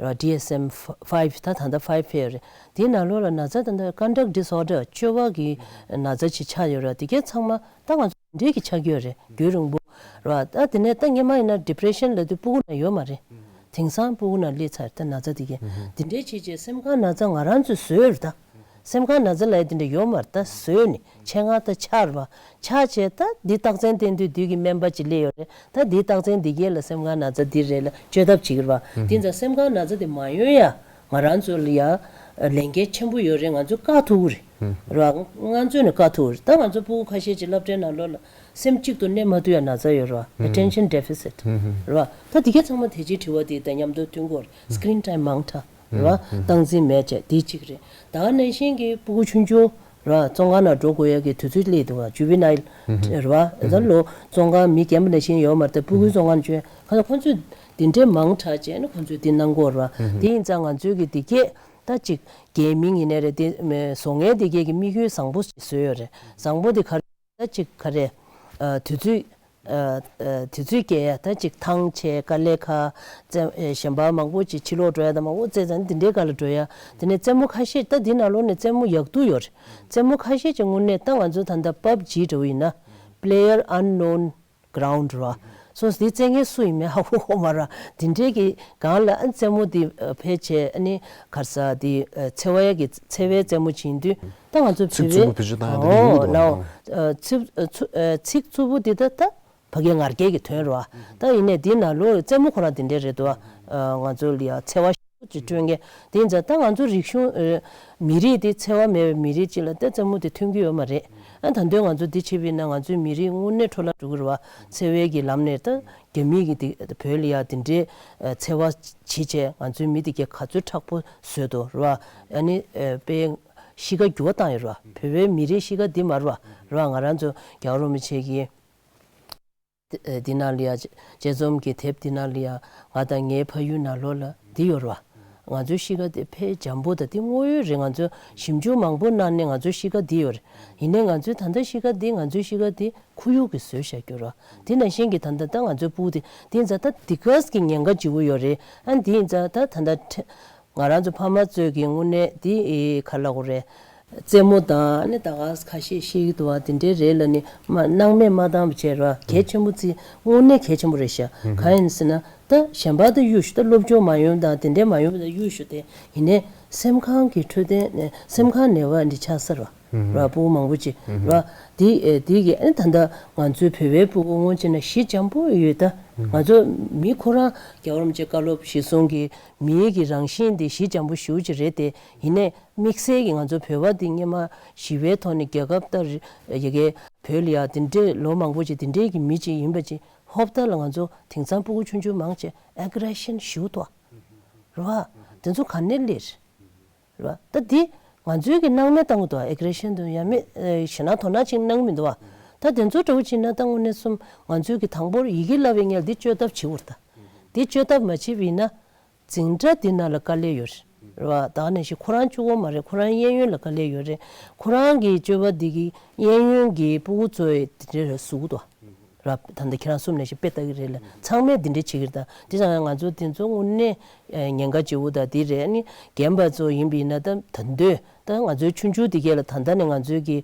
རེད་བ། ཌི་ཨེས་ཨེམ་ཕའིབ་ད་ད་ལྟ་ཕའིབ་ཕེབས་ཡོད་རེད། དེའི་ནང་ལོགས་ལ་ན་ཚ་ད་ལྟ་ཀོན་ཌག་ཌི་སི་ཨོར་ཌར་སྤྱོད་པ་གི་ན་ཚ་ཅིག་ཆགས་ཡོད་རེད་བ། དེ་གས་ཚང་མ་ད་ང་ཚོ་འདྲེས་ཀྱི་ཆགས་ཀྱི་ཡོད་རེད། རྒྱུན་རིང་པོ་རེད་བ། ད་དེ་ནས་ད་སྔོན་མ་ཡིན་ན་ཌི་པི་རེ་ཤན་ལབ་དུས་སྤུ་གུ་ན་ཡོད་མ་རེད། དེང་སང་སྤུ་གུ་ན་སླེབས་ཚར་ད་ན་ཚ་དེ་གས། དེ་འདྲའི་བྱས་བྱས་སེམས་ཁམས་ན་ཚ་ང་རང་ཚོས་བཟོས་ཡོད་རེད་ད། སེམས་ཁམས་ན་ཚ་ལབ་ཡ་དེ་འདྲ་ཡོད་མ་རེད་ད། བཟོས་ནས་ཆེད་མངགས་ད་ཆགས་རེད་བ། ཆགས་བྱས་ད་འདི་རྟགས་མཚན་བསྟན་དུས་འདི་གི་སྨན་པ་ཅིག་སླེབས་ཡོད་རེད། ད་འདི་རྟགས་མཚན་འདི་གས་ལ་སེམས་ཁམས་ན་ཚ་འདི་རེད་ལ་བཅོས་ཐབས་བྱེད་ཀྱི་རེད་བ། དེ་ཙང་སེམས་ཁམས་ན་ཚ་དེ་མ་ཡོང་ཡ་ང་རང་ཚོ་ལ་ཡ་ལས་འགན་ཆེན་པོ་ཡོད་རེད། ང་ཚོས་བཀག་ཐུབ་ཀྱི་རེད། རེད་བ། ང་ཚོས་ནས་བཀག་ཐུབ་ཀྱི་རེད། ད་ང་ཚོ་སྤུ་གུ་ཁ་ཤས་ཅིག་སློབ་གྲྭའི་ནང་ལོགས་ལ་སེམས་གཅིག་ཏུ་གནས་མ་ཐུབ་ཡ་ན་ཚ་ཡོད་རེད་བ། Attention Deficit རེད་བ། ད་འདི་གས་ཚང་མ་དེ་ཅིག་དྲི་བ་དེ་དང་མཉམ་དུ་མཐུན་གྱི་རེད། Screen time མང་དྲགས། རེད་བ། སྟངས་འཛིན་མེད་བྱས་དེ་གཅིག་རེད། ད་ག་ནང་བཞིན་གྱི་སྤུ་གུ་ཆུང་ཆུང་རེད་བ། བཙོན་ཁང་ནང་འགྲོ་དགོས་ཡ་གི་དུས་ཚོད་སླེབས་འདུག་བ། ཇུ་ཝེ་ནའིལ་རེད་བ། ད་ལོ་བཙོན་ཁང་མི་རྒན་པ་ནང་བཞིན་ཡོད་མ་རེད་དེ། སྤུ་གུའི་བཙོན་ཁང་བཅོས་ཁ་ལ་ཁོང་ཚོས་འདི་འདྲའི་མང་དྲགས་བྱས་ནས་ཁོང་ཚོས་འདི་གནང་གི་ཡོད་རེད་བ། དེ་ཡིན་ཙང་ང་ཚོའི་གི་འདི་གས་ད་ཅིག་གས་མིང་ཡིན་ནའི་རེད་དེ་བཟོ་མཁན་འདི་གས་ཀྱི་དམིགས་ཡུལ་བཟང་པོ་ཞིག་བཟོས་ཡོད་རེད། བཟང་པོ་དེ་ག་རེ། ད་ཅིག་ག་རེ། ཨ་དུས་ཚོད། ཨ་ཨ་དུས་ཚོད་སྐྱེལ་ཡ་ད་ཅིག་ཐང་ཆད་དཀའ་ལས་ཁག་རྩེ་ཨ་གཞན་པ་མང་པོ་ཅིག་ཕྱི་ལོགས་འགྲོ་ཡ་ད་མང་པོ་རྩེད་ཙང་འདི་འདྲའི་སྒང་ལ་འགྲོ་ཡ། དེ་ནས་རྩེད་མོ་ཁ་ཤས་ད་འདི་ནང་ལོགས་ནས་རྩེད་མོ་ཡག་སྡུག་ཡོད་རེད། རྩེད་མོ་ཁ་ཤས་ཀྱི་དངོས་གནས་ད་ང་ཚོ་ད་ལྟ་པབ་ཇི་འདྲ་བོ་ཡིན་ན་Player Unknown Ground རེད་བ། སོ་སོ་དེ་བཙལ་མཁན་སུ་ཡིན་མིན་ཧ་གོ་གོ་མ་ར། དེ་འདྲའི་གི་སྒང་ལ་ཨ་རྩེད་མོ་དེ་ཕལ་ཆེར་ཨ་ནི་ག་རེ་ཟ་དེ་འཚེ་བ་ཡ་གི་འཚེ་བའི་རྩེད་མོ་བྱེད་དུས་ད་ང་ཚོ་ཚིག་བོད་པའི་རྩུབ་པོ་བེད་སྤྱོད་བཏང་ཡ་དེ་འདྲ་ཡོང་གི་འདུག་ཨ། ནའོ་ནའོ་ཚིག་ཚིག་རྩུབ་པོ་དེ་ད་ད་ཕ་གི་ངར་སྐད་ཀྱི་དོན་རེད་བ། ད་ཡིན་ནའི་དེ་ནང་ལོགས་རྩེད་མོ་ཁོ་རང་དེ་འདྲའི་རེད་འདུག་ཨ། ང་ཚོ་ལ་ཡ་འཚེ་བ་ཅིག་སྤྲོད་མཁན་དེ་ཡིན་ཙང་ད་ང་ཚོ་རིག་གཞུང་ཨ་མི་རིགས་དེ་འཚེ་བ་མེད་པའི་མི་རིགས་ཅིག་ལ་ད་རྩེད་མོ་དེ་ཐོན་གྱི་ཡོད་མ་རེད། ཨ་ད་དུང་ང་ཚོ་འདི་བྱེད་པ་ཡིན་ན་ང་ཚོའི་མི་རིགས་དངོས་གནས་འཕྲོ་བརླག་འགྲོ་གི་རེད་བ། འཚེ་བའི་གི་ལམ་ནས་ད་རྒྱ་མི་གི་དེ་བོད་ལ་ཡ་དེ་འདྲའི་ཨ་འཚེ་བ་བྱེད་བྱས་ང་ཚོའི་མི་དེ་གས་ག་ཚོད་དྲག་པོ་བཟོས་འདུག་རེད་བ། ཨ་ནི་ཨ་དཔེ་གཞིས་ཀ་འགྱུར་བ་བཏང་ཡོད་རེད་བ། བོད་པའི་མི་རིགས་གཞིས་ཀ་འདི་མ་རེད་བ། རེད་བ། ང་རང་ཚོ་རྒྱལ་བ་རིན་པོ་ཆེ་གི་འདི་ནང་ལ་ཡ་དཔྱད་རྩོམ་གྱི་དེབ་འདི་ནང་ལ་ཡ་ང་དང་ངའི་ཕ་ཡུལ་ནང་ལོགས་ལ་འདི་ཡོད་རེད་བ། ང་ཚོའི་གཤིས་ཀ་དེ་དཔེ་འཇམ་པོ་དང་དེ་དངོས་ཡོད་རེད། ང་ཚོས་ཞིབ་འཇུག་མང་པོ་གནང་ནས་ང་ཚོའི་གཤིས་ཀ་འདི་ཡོད་རེད། ཡིན་ནའི་ང་ཚོའི་ད་ལྟ་གཤིས་ཀ་འདི་ང་ཚོའི་གཤིས་ཀ་འདི་ཁོར་ཡུག་གིས་བཟོས་བཞག་རྒྱུ་རེད་བ། དེ་ནང་བཞིན་གྱི་ད་ལྟ་ད་ང་ཚོའི་སྤུ་གུ་དེ་དེ་ཡིན་ཙང་ད་འདི་ག་གི་ཉེན་ཁ་ལྗིད་པོ་ཡོད་རེད། ཨ་འདི་ཡིན་ཙང་ད་ད་ལྟ་ང་རང་ཚོ་ཕ་མ་ཚོས་ཀྱི་དངོས་གནས་འདི་ག་ལབ་དགོས་རེད། རྩེད་མོ་དང་ཨ་ནི་ད་ག་ཁ་ཤས་བཤད་ཀྱི་འདུག་བ། དེ་འདྲའི་རེད་ལབ་ནས་མ་སྣང་མེད་མ་བཏང་བ་བྱས་ར། གལ་ཆེན་པོ་བརྩི། དངོས་གནས་གལ་ཆེན་པོ་རེད་ཤག། གང་ཡིན་ཟེར་ན་ད་གཞན་པ་དང་གཡུག་ཞུ་ད་སློབ་སྦྱོང་མ་ཡོང་དང་དེ་འདྲའི་མ་ཡོང་བ་དང་གཡུག་ཞུ་དེ་ཡིན་ནའི་སེམས་ཁམས་ཀྱི་འཕྲོད་བསྟེན་ནས་སེམས་ཁམས་ནད་པ་འདི་ཆགས་ས་ར། ར་སྤུ་གུ་མང་པོ་ཅིག་ར། དེ་དེ་གི་ཨ་ནི་ད་ལྟ་ང་ཚོའི་བོད་པའི་སྤུ་གུ་སྔོན་ཆད་ན་གཞི་འཇམ་པོ་ཡོད་ད། ང་ཚོ་མི་ཁོ་རང་རྒྱལ་བ་རིན་པོ་ཆེ་བཀའ་སློབ་གཞིར་བཟུང་གི་མིའི་གི་རང་བཞིན་དེ་གཞི་འཇམ་པོ་ཞེ་པོ་ཅིག་རེད་དེ། ཡིན་ནའི་དམིགས་བསལ་གྱི་ང་ཚོ་བོད་པ་འདི་སྔོན་མ་ཞི་བའི་ཐོག་ནས་རྒྱལ་ཁབ་ལྟར་ཡ་གི་བོད་ལ་ཡ་དེ་འདྲའི་ལོ་མང་པོ་ཅིག་དེ་འདྲའི་གི་མི་ཅིག་ཡིན་པ་ཅིག་ཧོབ་སྟེ་ལ་ང་ཚོ་དེང་སང་སྤུ་གུ་ཆུང་ཆུང་མང་ཆེ་ཨེག་རེ་ཤན་ཞེ་པོ་འདུག་རེད་བ། དེ་ཚོ་ག་ནས་སླེབས་རེད་བ། ད་འདི་ང་ཚོའི་གི་སྣང་མེད་བཏང་གི་འདུག་བ། ཨེག་རེ་ཤན་དང་ཡང་མེད་ཞེད་སྣང་དོ་སྣང་ཅིག་གནང་གི་མི་འདུག་བ། ད་དེ་ཚོ་འདྲ་བོ་ཅིག་ན་ད་དངོས་གནས་སོམ་ང་ཚོའི་གི་དང་པོར་ཡི་གེ་བསླབ་པའི་ངལ་འདི་བཅོས་ཐབས་བྱེད་དགོས་རེད་ད། འདི་བཅོས་ཐབས་མ་བྱས་པ་ཡིན་ན། འཛིན་གྲྭ་འདི་ནང་ལ་དཀའ་ལས་ཡོད་རེད་བ། ད་ག་ནང་བཞིན་ཁོ་རང་གཅིག་པོ་མ་རེད། ཁོ་རང་གཡས་གཡོན་ལ་དཀའ་ལས་ཡོད་རེད། ཁོ་རང་གི་སྤྱོད་པ་འདི་གི་གཡས་གཡོན་གྱི་སྤུ་གུ་ཚོ་ཡི་དེ་འདྲ་རེད་ཟུག་འདུག་བ། ར་ད་ལྟ་ཁྱེད་རང་གསུམ་ནང་བཞིན་དཔེ་ལྟ་གི་རེད་ལ་ཚང་མས་འདི་འདྲ་བྱེད་ཀྱི་རེད་ད། དེ་ཙང་ང་ཚོ་དེ་ཚོ་དངོས་གནས་ཉེན་ཁ་ཆེ་བོ་ད་འདི་རེད། ཨ་ནི་རྒན་པ་ཚོ་ཡིན་པ་ཡིན་ན་ད་ད་འདོད་ད་ང་ཚོའི་ཆུང་ཆུང་དེ་གས་ལ་ད་ལྟ་ནས་ང་ཚོའི་གི་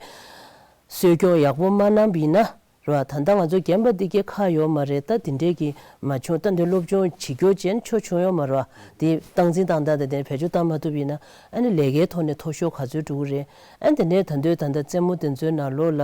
གསོ་སྐྱོང་ཡག་པོ་མ་གནང་པ་ཡིན་ན། རེད་བ། ད་ལྟ་ང་ཚོ་རྒན་པ་འདི་གས་ཁག་ཡོད་མ་རེད། ད་དེ་འདྲས་ཀྱི་མ་བྱུང་ད་འདི་སློབ་སྦྱོང་བྱེད་རྒྱུ་ཅན་ཆོ་བྱུང་ཡོད་མ་རེད་བ། དེ་སྟངས་འཛིན་བཏང་སྟངས་དེ་དེ་བེད་སྤྱོད་བཏང་མ་ཐུབ་ཡིན་ན་ཨ་ནི་ལས་ཀའི་ཐོག་ནས་མཐོ་ཤོས་ག་ཚོད་འགྲོ་གི་རེད། ཨ་ནི་དེ་ནས་ད་འདོད་ད་ལྟ་རྩེད་མོ་དེ་ཚོའི་ནང་ལོགས་ལ་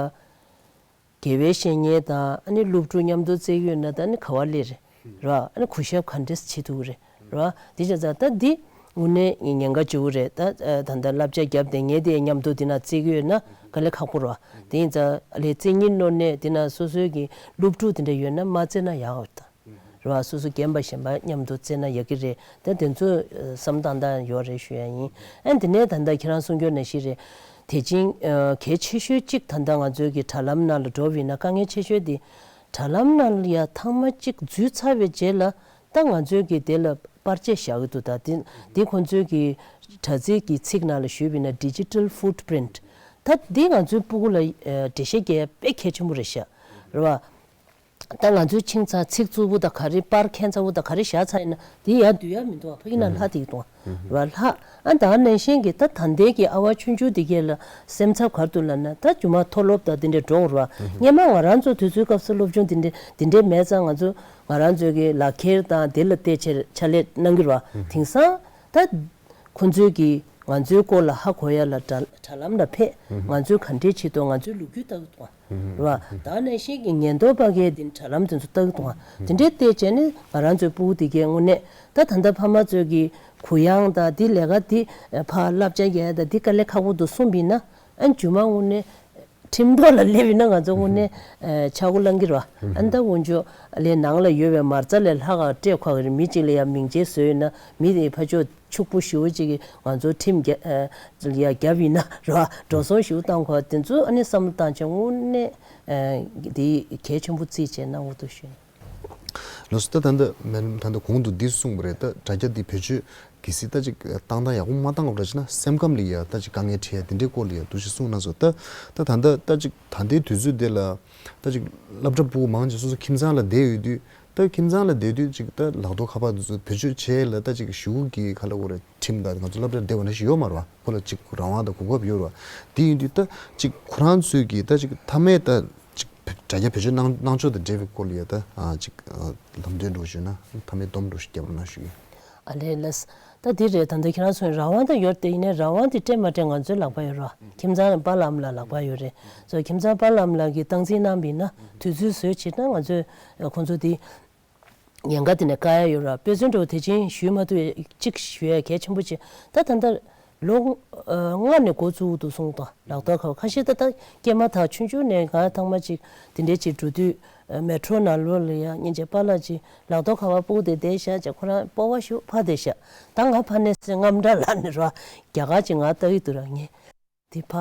དགེ་བའི་བཤེས་གཉེན་དང་ཨ་ནི་སློབ་ཕྲུག་མཉམ་དུ་རྩེ་གི་ཡོད་ན་ད་ཨ་ནི་ག་བ་སླེབས་རེད། རེད་བ། ཨ་ནི་གུས་ཞབས་ག་འདྲས་བྱེད་ཐུབ་ཀྱི་རེད། རེད་བ། དེ་བྱས་ཙང་ད་འདི་དངོས་གནས་ཉེན་ཁ་ཆེ་བོ་རེད། ད་ད་ལྟ་བསླབ་བྱ་བརྒྱབ་སྟེ་ངས་དེ་མཉམ་དུ་འདི་ན་རྩེ་གི་ཡོད་ན་དཀའ་ལས་ཁག་པོ་རེད་བ། དེ་ཡིན་ཙང་ཨ་ལས་རྩེ་གཉེར་གནང་ནས་འདི་ན་སོ་སོའི་གི་སློབ་ཕྲུག་དེ་འདྲ་ཡོད་ན་མ་རྩེ་ན་ཡག་གི་རེད་ད། རེད་བ། སོ་སོ་རྒན་པ་གཞན་པ་མཉམ་དུ་རྩེ་ན་ཡག་གི་རེད། ད་དེ་ཚོ་བསམ་བཏང་སྟངས་ཡོད་རེད་ཞུ་ཡ་ཡིན། ཨ་འདི་ནས་ད་ལྟ་ཁྱེད་རང་གསུང་རྒྱུ་ནང་བཞིན་རེད། དེ་བཞིན་གལ་ཆེ་ཤོས་གཅིག་ད་ལྟ་ང་ཚོའི་གི་དྲ་ལམ་ནང་ལ་འགྲོ་བ་ཡིན་ན་དཀའ་ངལ་ཆེ་ཤོས་དེ། དྲ་ལམ་ནང་ལ་ཡ་ཐེངས་མ་གཅིག་འཛུལ་ཚར་བའི་རྗེས་ལ་ད་ང་ཚོའི་གི་དེ་ལ་པར་ཆས་བཞག་གི་འདུག་ད་དེ་དེ་ཁོང་ཚོའི་གི་དྲ་ཚིགས་ཀྱི་ཚིག་ནང་ལ་ཞུས་པ་ཡིན་ན་digital footprint། ད་འདི་ང་ཚོའི་སྤུ་གུ་ལ་འགྲེལ་བཤད་རྒྱག་ཡ་དཔེ་གལ་ཆེན་པོ་རེད་ཤག། རེད་བ། ད་ང་ཚོའི་ཁྱིམ་ཚང་ཚིག་རྩུབ་པོ་དང་ག་རེ་པར་ཁྱད་མཚར་པོ་དང་ག་རེ་བཞག་ཚར་ཡིན་ན་དེ་ཡར་བསྡུ་ཡ་མི་འདུག་བ། ཕ་གི་ན་ལྷག་དེ་གི་འདུག་བ། ར་ལྷག་ཨ་ད་ནང་བཞིན་གྱི་ད་ད་ལྟའི་གི་ཨ་བ་ཆུང་ཆུང་དེ་གས་ལ་སེམས་འཚབ་ག་རེ་འདུག་ལབ་ན་ད་རྒྱུ་མ་མཐོ་སློབ་དང་དེ་འདྲས་འགྲོ་དགོས་རེད་བ། སྔོན་མ་ང་རང་ཚོ་དུས་ཚོད་སྐབས་སུ་སློབ་སྦྱོང་དེ་འདྲས་དེ་འདྲས་མེད་ཙང་ང་ཚོ་ང་རང་ཚོའི་གི་ལག་ཁྱེར་དང་དེ་ལ་བལྟས་ཕྱིར་ཕྱག་ལས་གནང་གི་རེད་བ། དེང་སང་ད། ཁོ་ཚོས་ཀྱིས་ང་ཚོའི་སྐོར་ལ་ཧ་གོ་ཡ་ལ་དྲ་དྲ་ལམ་ལ་ཕེབས། ང་ཚོས་ག་འདྲས་བྱེད་དོ་ང་ཚོའི་ལོ་རྒྱུས་ལྟ་གི་འདུག་བ། རེད་བ། ད་ནང་བཞིན་གྱི་ཉེན་རྟོག་པ་གས་འདི་དྲ་ལམ་དེ་ཚོ་ལྟ་གི་འདུག་བ། དེ་འདྲས་བལྟས་བྱས་ནས་ང་རང་ཚོའི་སྤུ་གུ་དེ་གས་དངོས་གནས་ད་ད་ལྟ་ཕ་མ་ཚོས་ཀྱི་གུ་ཡངས་དང་འདི་ལས་ཀ་འདི་ཕར་བསླབ་བྱ་རྒྱག་ཡ་དང་འདི་དཀའ་ལས་ཁག་པོ་འདུག་གསུངས་པ་ཡིན་ན་ཨ་མཇུག་མ་དངོས་གནས། ཁྲིམས་ཐོག་ལ་སླེབས་ཡིན་ན་ང་ཚོ་དངོས་གནས་ཆག་སྒོ་ལངས་ཀྱི་རེད་བ། ཨ་ནི་ད་འོན་ཆོག་ལས་ནང་ལ་ཡོད་པའི་མ་རྩ་ལས་ལྷག་ག་སྤྲད་ཁག་གི་རེད། མི་གཅིག་ལ་ཡང་མིང་ཆད་བཟོས་ཡོད་ན་མི་དེའི་ཕ་ཕྱོགས་ཕྱུག་པོ་ཞེ་པོ་ཅིག་གིས་ང་ཚོ་ཁྲིམས་རྒྱ་ཡ་བརྒྱབ་ཡིན་ན་རེད་བ། འགྲོ་སོང་ཞེ་པོ་བཏང་ཁག་དེ་ཚོ་ཨ་ནི་བསམ་བློ་བཏང་བྱས་དངོས་གནས་དེ་གལ་ཆེན་པོ་བརྩིས་བྱས་གནང་དགོས་འདུག་ཞུ། ལགས་སོ། ད་ད་ལྟ་མེ་ད་ལྟ་གོང་དུ་འདི་གསུངས་པ་རེད། ད་དྲ་རྒྱ་འདི་བེད་སྤྱོད་གལ་སྲིད་ད་ཅིག་བཏང་སྟངས་ཡག་པོ་མ་བཏང་ག་འདྲ་བྱས་ན་སེམས་ཁམས་ལ་ཡ་ད་ཅིག་དཀའ་ངལ་འཕྲད་ཡ་དེ་འདྲའི་སྐོར་ལ་ཡ་འདུག་ཅེས་གསུངས་གནང་སོང་། ད་ད་ད་ལྟ་ད་ཅིག་ད་ལྟའི་དུས་ཚོད་འདི་ལ་ད་ཅིག་སློབ་གྲྭ་ཕྲུ་གུ་མང་ཆེ་སོ་སོ་ཁྱིམ་ཚང་ལ་བསྡད་ཡོད་དུས་ད་ཁྱིམ་ཚང་ལ་བསྡད་དུས་ཅིག་ད་ལག་ཐོག་ཁ་པར་དེ་ཚོ་བེད་སྤྱོད་བྱས་ལ་ད་ཅིག་གཞུག་གི་ག་ལ་འོ་རེད་ཁྲིམས་དང་ང་ཚོ་སློབ་གྲྭར་བསྡད་པ་ནང་བཞིན་ཡོད་མ་རེད་བ། ཁོ་ལ་ཅིག་རང་དབང་དང་གོ་སྐབས་ཡོད་རེད་བ། དེ་ཡིན་དུས་ད་ཅིག་ཁོ་རང་ཚོས་ཀྱིས་ད་ཅིག་མཐའ་མའི་ད་ཅིག་བེད་ དྲ་རྒྱ་བེད་སྤྱོད་གནང་གནང་ཕྱོགས་དང་འབྲེལ་བའི་སྐོར་ལ་ཡ་ད་ཨ་ཅིག་ཨ་ལམ་སྟོན་འདྲ་བོ་ཞུས་ན་མཐའ་མའི་སྡོམ་འདྲ་བོ་ཞིག་རྒྱབ་རོགས་གནང་ཞུ་གི་ཡིན། ཨ་ལས་ལགས། ད་འདི་རེད། ད་ལྟ་ཁྱེད་རང་ཚོས་རང་དབང་ད་ཡོད་དེ་ཡིན་ནའི་རང་དབང་དེ་སྤྲད་མ་སྤྲད་ང་ཚོའི་ལག་པ་ཡོད་ར། ཁྱིམ་ཚང་པཱ་ལགས་ཨ་མ་ལགས་ལག་པ་ཡོད་རེད། སོ་ཁྱིམ་ཚང་པཱ་ལགས་ཨ་མ་ལགས་ཀྱིས་སྟངས་འཛིན་གནང་བ་ཡིན་ན་དུས་ཚོད་བཟོས་བྱས་ན་ང་ཚོས་ཁོང་ཚོ་དེ་ཉེན་ཁ་དེ་ནས་བཀག་ཡ་ཡོད་ར། དཔེ་མཚོན་འདྲ་བོ་དེ་ཅིག་ཞུས་མ་ཐུབ་ཡ་གཅིག་ཞུ་ཡ་གལ་ཆེན་པོ་ཅིག་ད་ད་ལྟ་ལོ་ལྔ་ནས་འགོ་བཙུགས་འདུག་གསུངས་དང་ལག་ཐོག་ཁ་པར་ཁ་ཤས་ད་ལྟ་སྐྱེས་མ་ཐག་ཆུང་ཆུང་ནས་ང་ཐེངས་མ་ཅིག་དེ་འདྲས་ཅིག་འགྲོ་དུས་མེ་ཊོ་ནང་ལོགས་ལ་ཡ་སྙིང་རྗེ་པཱ་ལགས་ཅིག་ལག་ཐོག་ཁ་པར་སྤུ་གུ་དེ་བསྡད་བཞག་ཅིག་ཁོ་རང་སྤོ་བ་ཞུ་ཕར་བསྡད་བཞག་ད་ང་ཕར་ནས་སེ་རྔམ་དྲག་ལབ་ནས་ར་རྒྱ་གར་ཅིག་ང་ལྟ་གི་འདུག་ར་ངས། འདི་ཕ་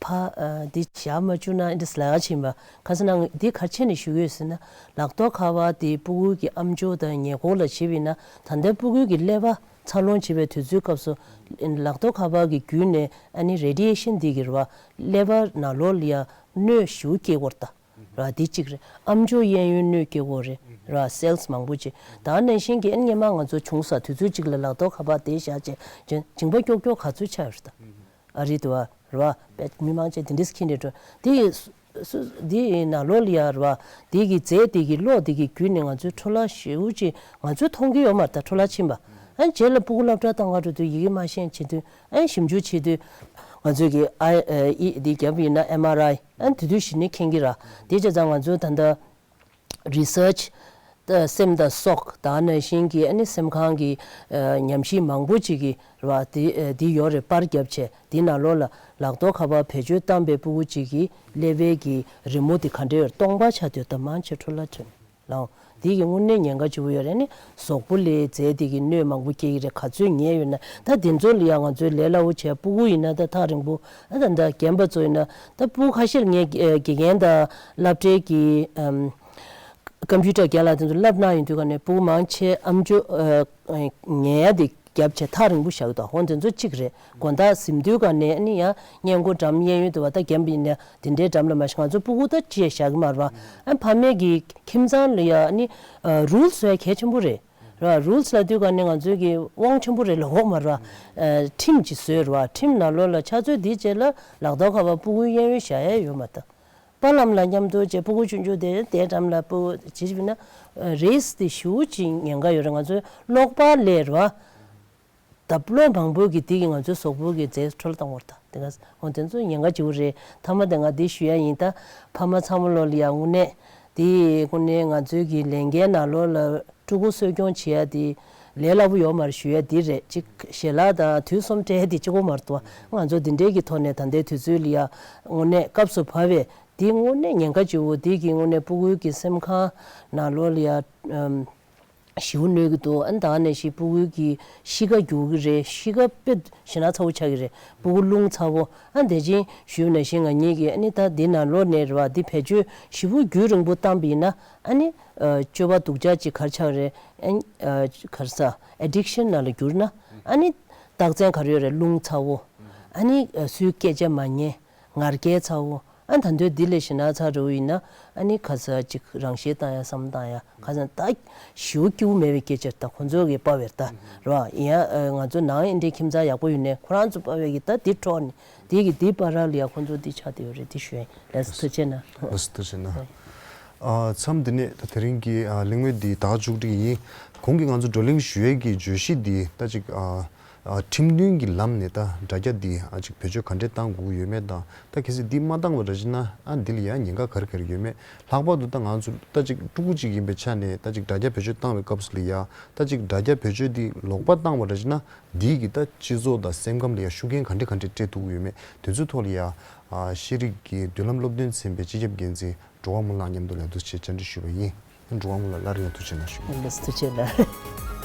ཕ་ཨ་འདི་བཞག་མ་བཅུག་ན་འདི་ལ་ཡག་ཕྱིན་པ། ཁ་སང་ན་འདི་ག་རེ་བྱས་ནས་ཞུ་གི་ཡོད་ཟེར་ན། ལག་ཐོག་ཁ་པར་དེ་སྤུ་གུ་གི་ཨམ་ཅོག་དང་ཉེ་འཁོར་ལ་བྱས་པ་ཡིན་ན་ད་ལྟའི་སྤུ་གུ་གི་ཀླད་པ་འཚར་ལོངས་བྱེད་པའི་དུས་ཚོད་སྐབས་སུ་ལག་ཐོག་ཁ་པར་གི་བརྒྱུད་ནས་ཨ་ནི་རེ་ཌི་ཡེ་ཤན་འདི་གི་རེད་བ། ཀླད་པ་ནང་ལོགས་ལ་ཡ་གནོད་ཞེ་པོ་སྐྱེལ་གྱི་ཡོད་རེད་ད། ར་འདི་གཅིག་རེད། ཨམ་ཅོག་གཡས་གཡོན་གནོད་སྐྱེལ་གྱི་ཡོད་རེད་ར། སེལ་སི་མང་པོ་ཅིག་ད་ག་ནང་བཞིན་གྱི་ཨ་ནི་སྔོན་མ་ང་ཚོ་བྱུང་ས་དུས་ཚོད་གཅིག་ལ་ལག་ཐོག་ཁ་པར་དེ་བཞག་བྱས་སྦྱིན་སྦྱིན་པ་ཀྱོག་ཀྱོག་ག་ཚོད་ཆགས་ཡོད་རེད་ད། ཨ་རི་དུ་བ་རེད་བ། དཔེ་མི་མང་ཆེ་དེ་འདྲས་ཁྱེར་ནས་འགྲོ། དེ་ཡི་སུ་སུ་དེ་ཡི་ནང་ལོགས་ལ་ཡ་རེད་བ། དེ་གི་རྫས་དེ་གི་གློག་དེ་གི་བརྒྱུད་ནས་ང་ཚོའི་འཕྲོ་བརླག་ཞེ་པོ་ཅིག་ང་ཚོས་མཐོང་གི་ཡོད་མ་རེད་ད། འཕྲོ་བརླག་ཕྱིན་པ། ཨ་ནི་རྗེས་ལ་སྤུ་གུ་སློབ་གྲྭ་བཏང་ག་འགྲོ་དུས་ཡི་གེ་མ་ཤེས་བྱེད་དུས་ཨ་ནི་ཞིབ་འཇུག་བྱེད་དུས་ང་ཚོས་གི་ཨ་ཨི་དེ་རྒྱབ་ཡིན་ན་ཨེམ་ཨར་ཨའི་ཨ་ནི་དེ་དུས་གཞི་ནས་མཁྱེན་གི་ར། དེ་བྱས་ཙང་ང་ཚོས་ད་ལྟ་རི་སར་ཆི་ད་སེམས་དང་སྲོག་ད་ག་ནང་བཞིན་གྱི་ཨ་ནི་སེམས་ཁམས་ཀྱི་ཨ་ཉམས་ཞིབ་མང་པོ་ཅིག་གི་རེད་བ། དེ་ཨ་དེ་ཡོད་རེད། པར་བརྒྱབ་བྱས་དེ་ནང་ལོགས་ལ་ལག་ཐོག་ཁ་པར་བེད་སྤྱོད་བཏང་པའི་སྤུ་གུ་ཅིག་གི་ཀླད་པའི་གི་རི་མོ་དེ་ག་འདྲ་ཡོད་རེད། སྟོང་པ་ཆགས་དུས་ད་མང་ཆེ་འཕྲོ་བརླག་ཐོན་ལའོ། དེ་གི་དངོས་གནས་ཉེན་ཁ་ཆེ་པོ་ཡོད་རེད། ཨ་ནི་གཟུགས་པོ་ལ་རྫས་དེ་གི་གནོད་མང་པོ་སྐྱེལ་གྱི་རེད། ག་ཚོད་ཉལ་ཡོད་ན་ད་དེ་ཚོ་ལ་ཡང་ང་ཚོས་ལས་སླ་པོ་བྱས། སྤུ་གུ་ཡིན་ན་ད་ཐག་རིང་པོ་ཨ་ད་ད་རྒན་པ་ཚོ་ཡིན་ན་ད་སྤུ་གུ་ཁ་ཤས་ལ་ངས་དགེ་རྒན་དང་སློབ་གྲྭའི་གི་ཨམ། ཀམ་པུ་ཊར་རྒྱག་ལ་དེ་ཚོ་བསླབ་གནང་ཡོང་དུས་ག་ནས་སྤུ་གུ་མང་ཆེ་ཨམ་ཅོག་ཨ་ཨ་ཉན་ཡ་དེ་རྒྱབ་བྱས་ཐག་རིང་པོ་བཞག་གི་འདུག་འོ་དེ་ཚོ་གཅིག་རེད། དགོང་དག་གཟིམ་དུས་ག་ནས་ཨ་ནི་ཡང་སྔས་མགོ་འགྲམ་གཡས་གཡོན་དུ་བ། ད་རྒན་པ་ཡིན་ན་དེ་འདྲའི་འགྲམ་ལ་མ་གཞི་ང་ཚོ་སྤུ་གུ་ད་ཅི་ཡང་བཞག་གི་མ་རེད་བ། ཨ་ཕ་མས་ཀྱི་ཁྱིམ་ཚང་ལ་ཡ་ཨ་ནི་རུལ་སི་བཟོ་ཡ་གལ་ཆེན་པོ་རེད། ར་རུལ་སི་ལབ་དུས་ག་ནས་ང་ཚོའི་གི་དབང་ཆེན་པོ་རེད་ལབ་དགོས་མ་རེད་བ། ཨ་ཁྲིམས་ཅིག་བཟོས་རེད་བ། ཁྲིམས་ནང་ལོགས་ལ་ཕྱག་ཚོད་འདིའི་རྗེས་ལ་ལག་ཐོག་ཁ་པར་སྤུ་གུའི་གཡས་གཡོན་བཞག་ཡ་ཡོད་མ་རེད་ད། པཱ་ལགས་ལ་མཉམ་དུ་བྱས་སྤུ་གུ་ཆུང་ཆུང་དེ་དེའི་འགྲམ་ལ་སྤུ་གུ་བྱེད་བྱེད་ན་རེས་དེ་ཞེ་པོ་ཅིག་ཉེན་ཁ་ཡོད་རེད། ང་ཚོའི་གློག་པར་ལས་རེད་བ། ལྡབ་ལོ་མང་པོ་གི་དེ་གིས་ང་ཚོའི་གཟུགས་པོ་གི་རྫས་འཕྲོ་བརླག་བཏང་བ་རེད་ད། དེ་ག་འོ་དེ་ཚོ་ཉེན་ཁ་ཆེ་པོ་རེད། མཐའ་མ་དེ་ང་འདི་ཞུ་ཡ་ཡིན་ད། ཕ་མ་ཚང་མ་ལོ་ལ་ཡ་དངོས་གནས་དེ་དངོས་གནས་ང་ཚོའི་གི་ལས་འགན་ནང་ལོགས་ལ་ཕྲུ་གུ་གསོ་སྐྱོང་བྱེད་ཡ་དེ་ལས་སླ་པོ་ཡོད་མ་རེད་ཞུ་ཡ་དེ་རེད། གཅིག་ཞལ་ལག་དང་དུས་གསུམ་སྤྲད་ཡ་དེ་གཅིག་པོ་མ་རེད་དོ། ང་ཚོ་འདི་འདྲའི་གི་ཐོག་ནས་ད་ལྟའི་དུས་ཚོད་ལ་ཡ་དངོས་གནས་སྐབས་སུ་བབས་པའི་དེ་དངོས་གནས་ཉེན་ཁ་ཆེ་པོ་དེ་གི་དངོས་གནས་སྤུ་གུའི་གི་སེམས་ཁམས་ནང་ལོགས་ལ་ཡ་ཨམ། ཞེ་པོ་གནོད་ཀྱི་འདུག་ཨ་ནི་ད་ག་ནང་བཞིན་སྤུ་གུའི་གི་གཤིས་ཀ་འགྱུར་གི་རེད། གཤིས་ཀ་དཔེ་ཞེ་དྲག་ཚ་པོ་ཆགས་ཀྱི་རེད། སྤུ་གུ་རླུང་ཚ་པོ། ཨ་ནི་དེ་བཞིན་ཞུས་པ་ནང་བཞིན་ང་གཉིས་ཀྱིས་ཨ་ནི་ད་འདི་ནང་ལོགས་ནས་རེད་བ། འདི་བེད་སྤྱོད་ཞེ་པོ་རྒྱུན་རིང་པོ་བཏང་པ་ཡིན་ན་ཨ་ནི་ཨ་སྤྱོད་པ་སྡུག་ཅག་ཅིག་ག་རེ་ཆགས་རེད། ཨ་ནི་ཨ་ག་རེ་ཟ་ཨེ་ཌིག་ཤན་ནང་ལ་གྱུར་ན་ཨ་ནི་རྟགས་མཚན་ག་རེ་ཡོད་རེད། རླུང་ཚ་པོ། ཨ་ནི་ཨ་སུའི་སྐད་ཆ་མ་ཉན། ང་རྒྱལ་ཚ་པོ། ཨ་ད་དུང་འདི་ལས་ཞེ་དྲག་ཚ་འགྲོ་བ་ཡིན་ན་ཨ་ནི་ཁ་ས་ཅིག་རང་ཤེད་བཏང་ཡ་བསམ་བཏང་ཡ་ཁ་སང་ད་ཞེ་པོ་སྐྱིད་པོ་མེད་པའི་སྐད་ཆ་རེད་ད། ཁོང་ཚོ་གིས་པ་བེར་ད་རེད་བ། ཡིན་ཡ་ཨ་ང་ཚོ་ནང་ཨེ་འདྲའི་ཁྱིམ་ཚང་ཡག་པོ་ཡོད་ནའི་ཁོ་རང་ཚོ་པ་བེར་གི་ད་འདི་འཕྲོག་ནི་འདི་གི་འདི་པ་ར་ལ་ཡ་ཁོང་ཚོ་འདི་ཆགས་བསྡད་ཡོད་རེད། འདི་ཞུ་ཡ་ཡིན། ལགས་སོ་ཐུགས་རྗེ་གནང་། ལགས་སོ་ཐུགས་རྗེ་གནང་། ཨ་མཚམས་འདི་ནས་ད་དེ་རིང་གི་ཨ་གླེང་མོལ་འདི་ད་མཇུག་སྒྲིལ་ཡིན། གོང་གི་ང་ཚོ་བགྲོ་གླེང་ཞུ་ཡས་ཀྱི་བརྗོད་གཞི་འདི་ད་ཅིག་ཨ། ཨ་ཁྲིམས་མཐུན་གྱི་ལམ་ནས་ད་དྲ་རྒྱ་འདི་ཨ་ཅིག་བེད་སྤྱོད་ག་འདྲས་གཏང་དགོས་ཀྱི་ཡོད་མེད་དང་། ད་གལ་སྲིད་འདི་མ་བཏང་བ་ར་བྱས་ན་ཨ་འདི་ལ་ཡང་ཉེན་ཁ་ག་རེ་ག་རེ་ཡོད་མེད། ལྷག་པར་དུ་ད་ང་ཚོ་ད་ཅིག་ཕྲུ་གུ་ཅིག་ཡིན་པའི་ཆ་ནས་ད་ཅིག་དྲ་རྒྱ་བེད་སྤྱོད་བཏང་བའི་སྐབས་སུ་ལ་ཡ་ད་ཅིག་དྲ་རྒྱ་བེད་སྤྱོད་འདི་ལོག་པ་བཏང་བ་ར་བྱས་ན་འདིས་ཀྱི་ད་སྤྱི་ཚོགས་དང་སེམས་ཁམས་ལ་ཡ་ཤུགས་རྐྱེན་ག་འདྲས་ག་འདྲས་སྤྲད་ཐུབ་ཀྱི་ཡོད་མེད་དེ་ཚོའི་ཐོག་ལ་ཡ་ཨ་ཤེས་རིག་གི་མདུན་ལམ་སློབ་སྟོན་ཚན་པའི་སྤྱི་ཁྱབ་འགན་འཛིན་འགྲོ་བ་མོ་ལགས་མཉམ་དུ་ལན་དུ་ཆེད་བཅར་འདྲི་ཞུས་པ་ཡིན། འགྲོ་བ་མོ་ལགས་སླར་ཡང་ཐུགས་རྗེ་གནང་ཞུ། ལགས་སོ་ཐུགས་རྗེ་གནང་།